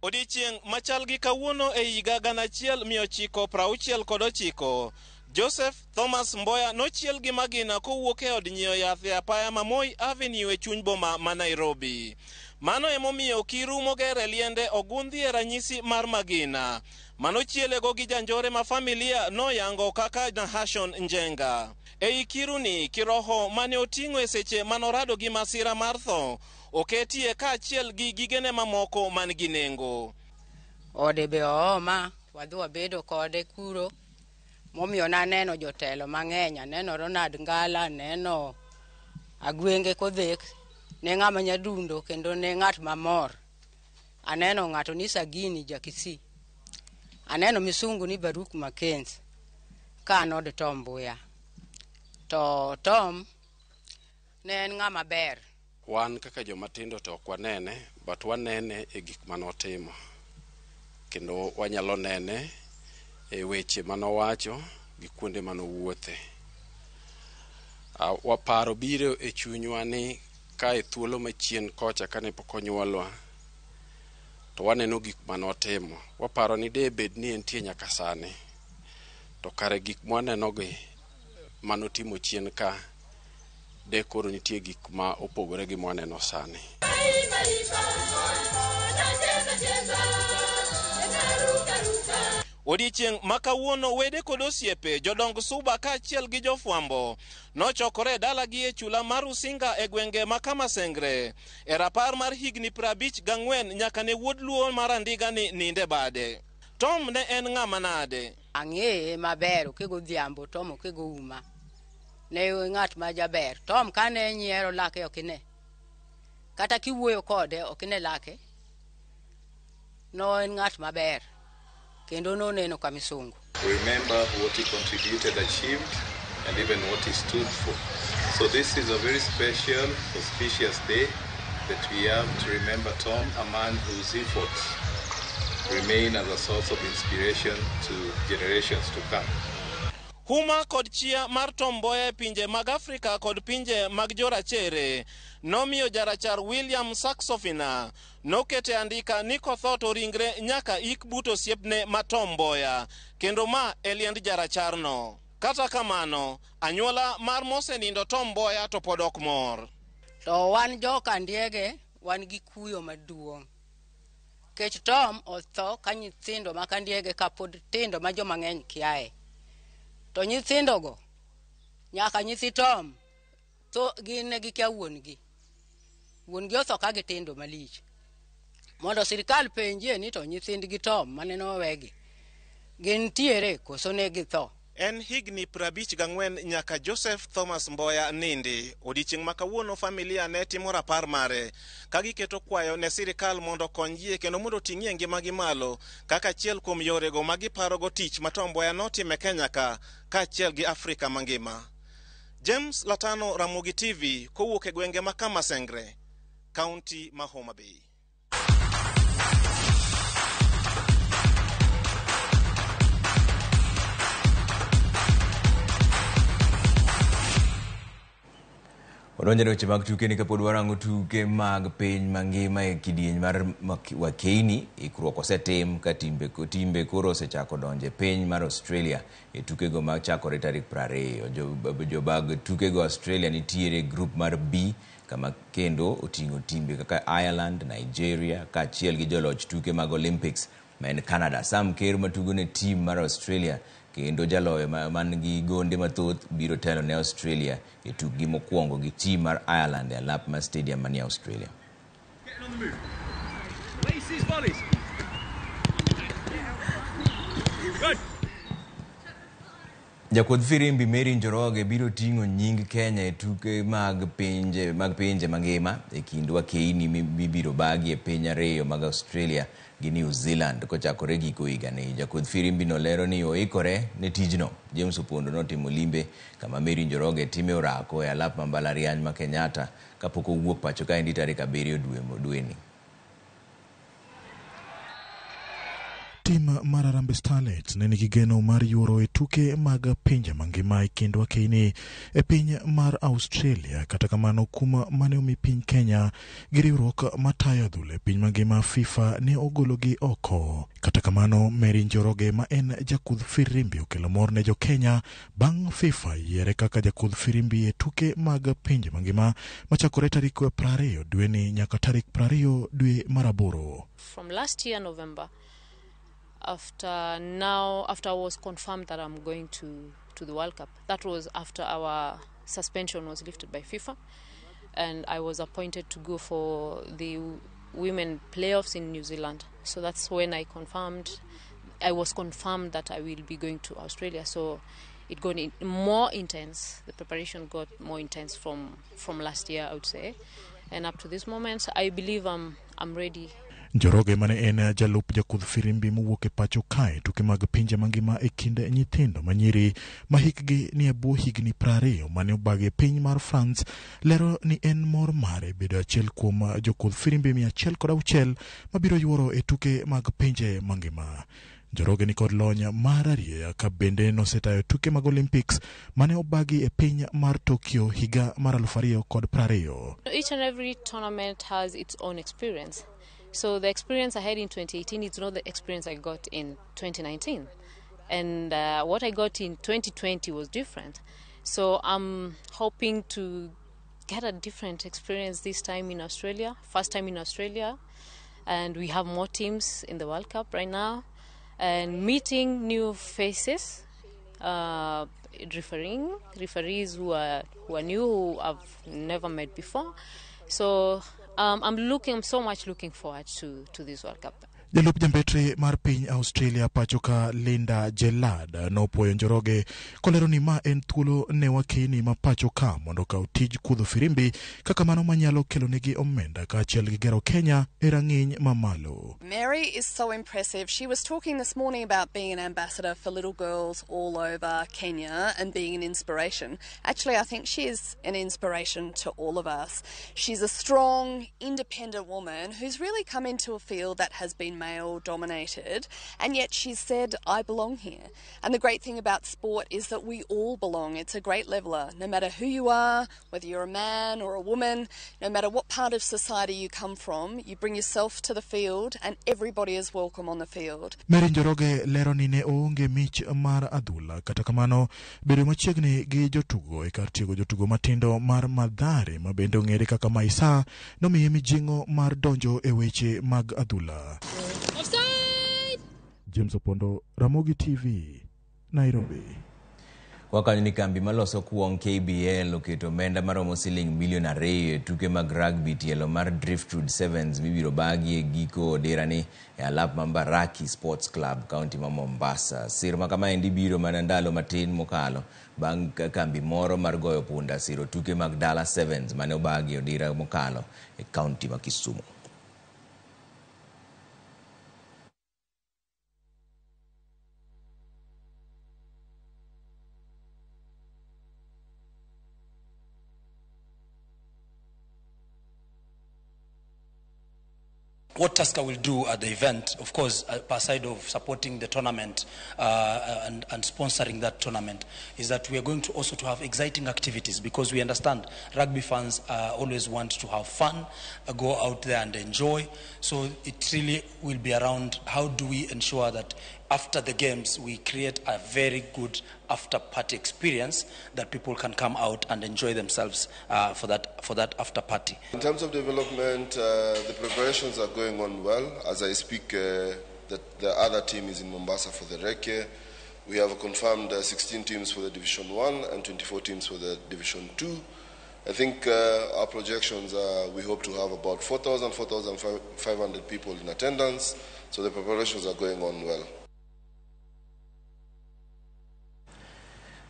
Odiechieng' machal gi kawuono e higa 1969, Joseph Thomas Mboya nochiel gi magina kowuok e od nyiewo yath e apaya ma Moi Avenue e chuny boma ma Nairobi. Mano emomiyo kiru moger e liende ogundhi e ranyisi mar magina. Manochielego gi janjore ma familia noyango kaka Nahashon Njenga. Ei kiruni, kiroho mane oting'o e seche manorado gi masira mar tho, oketie kaachiel gi gigene mamoko man gi nengo.
Ode be ooma, wadhi wabedo kode kuro. Momiyo naneno jotelo mang'eny, aneno Ronald Ngala, aneno Agwenge Kodhek, ne ng'ama nyadundo kendo ne ng'at mamor. Aneno ng'ato ni Sagini Jakisi. Aneno misungu ni Baruk Mackenzie ka an od Tom Mboya. To Tom ne en ng'ama ber.
Wan kaka joma tindo to ok wanene, but wanene e gik manotimo. Kendo wanyalo nene e weche manowacho gi kuonde manowuothe. Waparo biro e chunywa ni ka e thuolo machien kocha kane pok onyuolwa, to waneno gik manotimo. Waparo ni de bed ni entie nyaka sani, to kare gik mwanenogi manotimo chien ka, de koro nitie gik ma opogore gi mwaneno sani.
Odiechieng' ma kawuono wede kod osiepe, jodong suba kaachiel gi jofwambo nochokore e dalagi e chula mar Rusinga e gwenge ma Kamasengre e rapar mar higni 54 nyaka ne wuod Luo mar Andiga ni ninde bade. Tom ne en ng'ama nade?
Ang'eye maber, okego odhiambo, Tom okego uma. Ne ng'at ma jaber. Tom kane nyiero lake ok ine. Kata kiwuoyo kode ok ine lake. No en ng'at maber. Kendo noneno ka misungu.
Remember what he contributed, achieved, and even what he stood for. So this is a very special, auspicious day that we have to remember Tom, a man whose efforts remain as a source of inspiration to generations to come.
Huma kod chia mar Tom Mboya e pinje mag Afrika kod pinje mag jorachere nomiyo jarachar William Saxofina nokete andika ni kotho to ringre nyaka ik but osiepne ma Tom Mboya, kendo ma e liend jaracharno. Kata kamano, anyuola mar mosenindo Tom Mboya to pod ok mor.
To wan joka Ndiege wan gi kuyo maduong'. Kech Tom otho ka nyithindo ma Kandiege kapod tindo ma joma ng'eny kiaye. To nyithindogo nyaka nyithi Tom to gin ne gikia wuon-gi. Wuon-gi otho ka gitindo malich. Mondo sirikal penjie ni to nyithindgi Tom mane nowegi gintiere koso ne githo.
En higni 54 nyaka Joseph Thomas Mboya nindi. Odiechieng' ma kawuono familia ne timo rapar mare ka giketo kwayo ne sirikal mondo okony yie kendo mondo oting'ie ngimagi malo kaka achiel kuom yorego ma giparogo tich ma Tom Mboya notimo e Kenya ka kaachiel gi Afrika mangima. James Latano, Ramogi TV, kowuok e gwenge ma Kamasengre, kaunti ma Homa Bay.
Wadonjo e weche mag tuke ni kapod warango tuke mag piny mangima e kidieny mar wakeini, ikruok osetim ka timbe koro osechako donjo e piny mar Australia e tukego ma chakore tarik 20. Jobag tukego Australia nitiere e grup mar B kama kendo oting'o timbe kaka Ireland, Nigeria kaachiel gi joloch tuke mag Olympics ma en Canada. Sam Kerr matugo ne tim mar Australia kendo jaloyo man gi gonde mathoth biro telo ne Australia e tukgi mokwongo gi tim mar Ireland e alap mar stadium manie Australia. Jakudh firimbi Mary Njoroge biro ting'o nying Kenya e tuke mag pinje mangima e kind wakeini mibiro bagi e piny ariyo mag Australia gi New Zealand kochakore giko higani. Jakudh firimbi no lero ni oikore ne tijno. James Opondo notimo limbe kama Mary Njoroge time orako e alap ma mbalariany ma Kenyatta kapok owuok pacho kaendi tarik 7 dweni.
Tim mar Harambee Starlets ne nigi geno mar yuoro e tuke mag pinje mangima e kind wakeini e piny mar Australia. Kata kamano, kuma mane omi piny Kenya gi riwruok matayo adhula e piny mangima FIFA ne ogologi oko. Kata kamano, Mary Njoroge ma en jakudh firimbi okelo mor ne jo Kenya bang' FIFA yiere kaka jakudh firimbi e tuke mag pinje mangima machakore tarik 20 dweni nyaka tarik 20 dwe mar 8.
From last year November, after I was confirmed that I'm going to the World Cup. That was after our suspension was lifted by FIFA, and I was appointed to go for the women playoffs in New Zealand. So that's when I was confirmed that I will be going to Australia. So it got more intense. The preparation got more intense from last year, I would say. And up to this moment, I believe I'm ready.
Njoroge mane en jalup jakudh firimbi mowuok e pacho kae tuke mag pinje mangima e kind nyithindo manyiri ma hikgi ni e bwo higni 20 mane obagi e piny mar France lero ni en mor mare bedo achiel kuom jokudh firimbi 106 mabiro yuoro e tuke mag pinje mangima. Njoroge ni kod lony mar arieya ka bende nosetayo tuke mag Olympics mane obagi e piny mar Tokyo higa mar 2020.
Each and every tournament has its own experience. So the experience I had in 2018 is not the experience I got in 2019. And what I got in 2020 was different. So I'm hoping to get a different experience this time in Australia, first time in Australia. And we have more teams in the World Cup right now. And meeting new faces, referees who are new, who I've never met before. So I'm so much looking forward to this World Cup.
Jalup jambetre mar piny Australia pacho ka Linda Jelad nopuoyo Njoroge kolero ni ma en thuolo ne wakeni ma pacho ka mondo okaw tij kudho firimbi kaka mano manyalo kelonegi omenda kaachiel gi gero Kenya e rang'iny mamalo.
Mary is so impressive. She was talking this morning about being an ambassador for little girls all over Kenya and being an inspiration. Actually, I think she is an inspiration to all of us. She's a strong, independent woman who's really come into a field that has been male dominated, and yet she said, I belong here. And the great thing about sport is that we all belong. It's a great leveler. No matter who you are, whether you're a man or a woman, no matter what part of society you come from, you bring yourself to the field and everybody is welcome on the field.
Mary Njoroge lero ni ne oonge mich mar adhula, kata kamano bedo machiegni gi jotugo e kar tiego jotugo matindo mar Mathare ma bende ong'ere kaka Maisa nomiye mijing'o mar donjo e weche mag adhula.
Offside!
James Opondo, Ramogi TV, Nairobi.
Wakanyo ni kambi maloso kuong KBL oketo omenda maromo siling milion 2 e tuke mag rugby tielo mar Driftwood Sevens mibiro bagi e giko odirani e alap ma Mbaraki Sports Club, kaunti ma Mombasa. Sir ma kamaendi biro mana ndalo matin mokalo bang' kambi moro mar goyo punda siro tuke mag Dala Sevens mane obagi e odira mokalo e kaunti ma Kisumu.
What Tusker will do at the event, of course, aside of supporting the tournament and sponsoring that tournament, is that we are going to also to have exciting activities, because we understand rugby fans always want to have fun, go out there and enjoy. So it really will be around how do we ensure that after the games we create a very good after-party experience that people can come out and enjoy themselves for that after-party.
In terms of development, the preparations are going on well. As I speak, the other team is in Mombasa for the Reke. We have confirmed 16 teams for the Division 1 and 24 teams for the Division 2. I think our projections are we hope to have about 4,000, 4,500 people in attendance. So the preparations are going on well.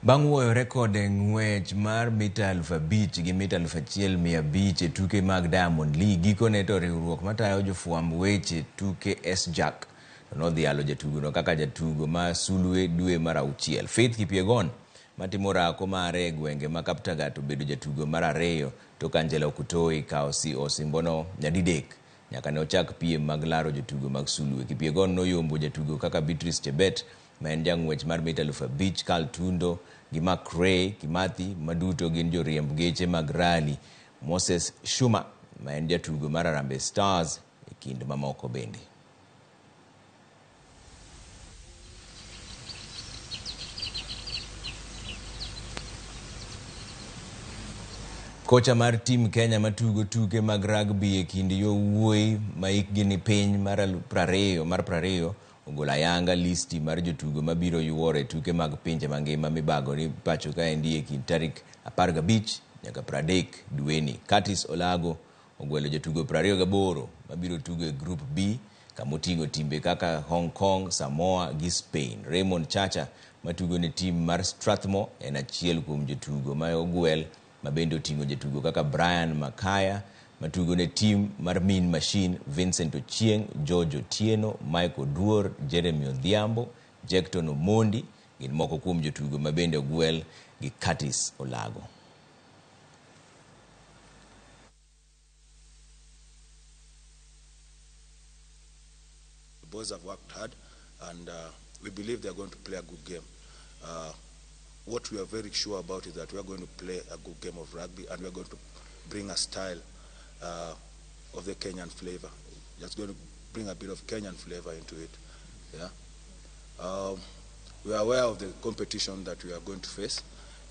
Bang' wuoyo rekod e ng'wech mar mita 5,000 gi mita 1,500 e tuke mag Diamond League, gikone to riwruok matayo jofwamb weche tuke SJAK to nodhialo jatugono kaka jatugo ma sulwe dwe mar auchiel. Faith Kipyegon matimo orako mare e gwenge ma Kaptagat obedo jatugo mar ariyo tok Angela Okutoi kawo osimbono nyadidek nyaka ne ochak piem mag laro jotugo mag sulwe. Kipyegon noyombo jatugo kaka Beatrice Chebet ma en jang'wech mar mita 5,000, Carl Tundo gi Mark Ray Kimathi maduto gin joriemb geche mag rally, Moses Shuma ma en jatugo mar Harambee Stars e kind mamoko bende. Kocha mar tim Kenya matugo tuke mag rugby e kind yowuoyi ma hikgi ni piny mar 20 ogolo ayanga listi mar jotugo mabiro yuoro e tuke mag pinje mangima mibago ni pacho kaendi e kind tarik 15 nyaka 30 dweni. Curtis Olago ogwelo jotugo 28 mabiro tugo e Group B kamoting'o timbe kaka Hong Kong, Samoa gi Spain. Raymond Chacha matugo ne tim mar Strathmore en achiel kuom jotugo ma ogwel ma bende oting'o jotugo kaka Brian Makaya matugo ne tim mar Mean Machine, Vincent Ochieng, George Otieno, Michael Duor, Jeremy Odhiambo, Jackton Omondi gin moko kuom jotugo ma bende ogwel gi Curtis Olago.
The boys have worked hard and we believe they are going to play a good game. What we are very sure about is that we are going to play a good game of rugby and we are going to bring a style of the Kenyan flavor. Just going to bring a bit of Kenyan flavor into it. Yeah. We are aware of the competition that we are going to face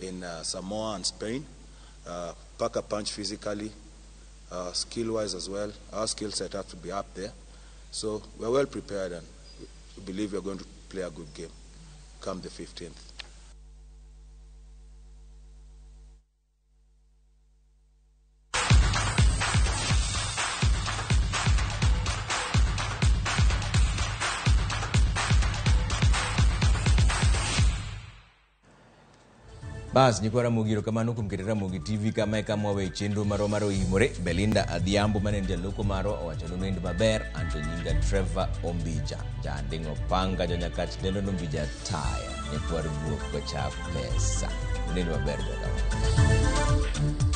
in Samoa and Spain. Pack a punch physically, skill-wise as well. Our skill set has to be up there. So we are well prepared and we believe we are going to play a good game come the 15th.
Bas nyikwa Ramogi erokamano kuom keto Ramogi TV kama e kama wawe chenro marwa mar oimore. Belinda Adhiambo mane en jaloko marwa owacho ni nind maber. Anto nyinga Trevor Ombija, janding'o panga jonyakach dendo Ombija taya nyakwar guok kocha pesa. Nind maber jokama.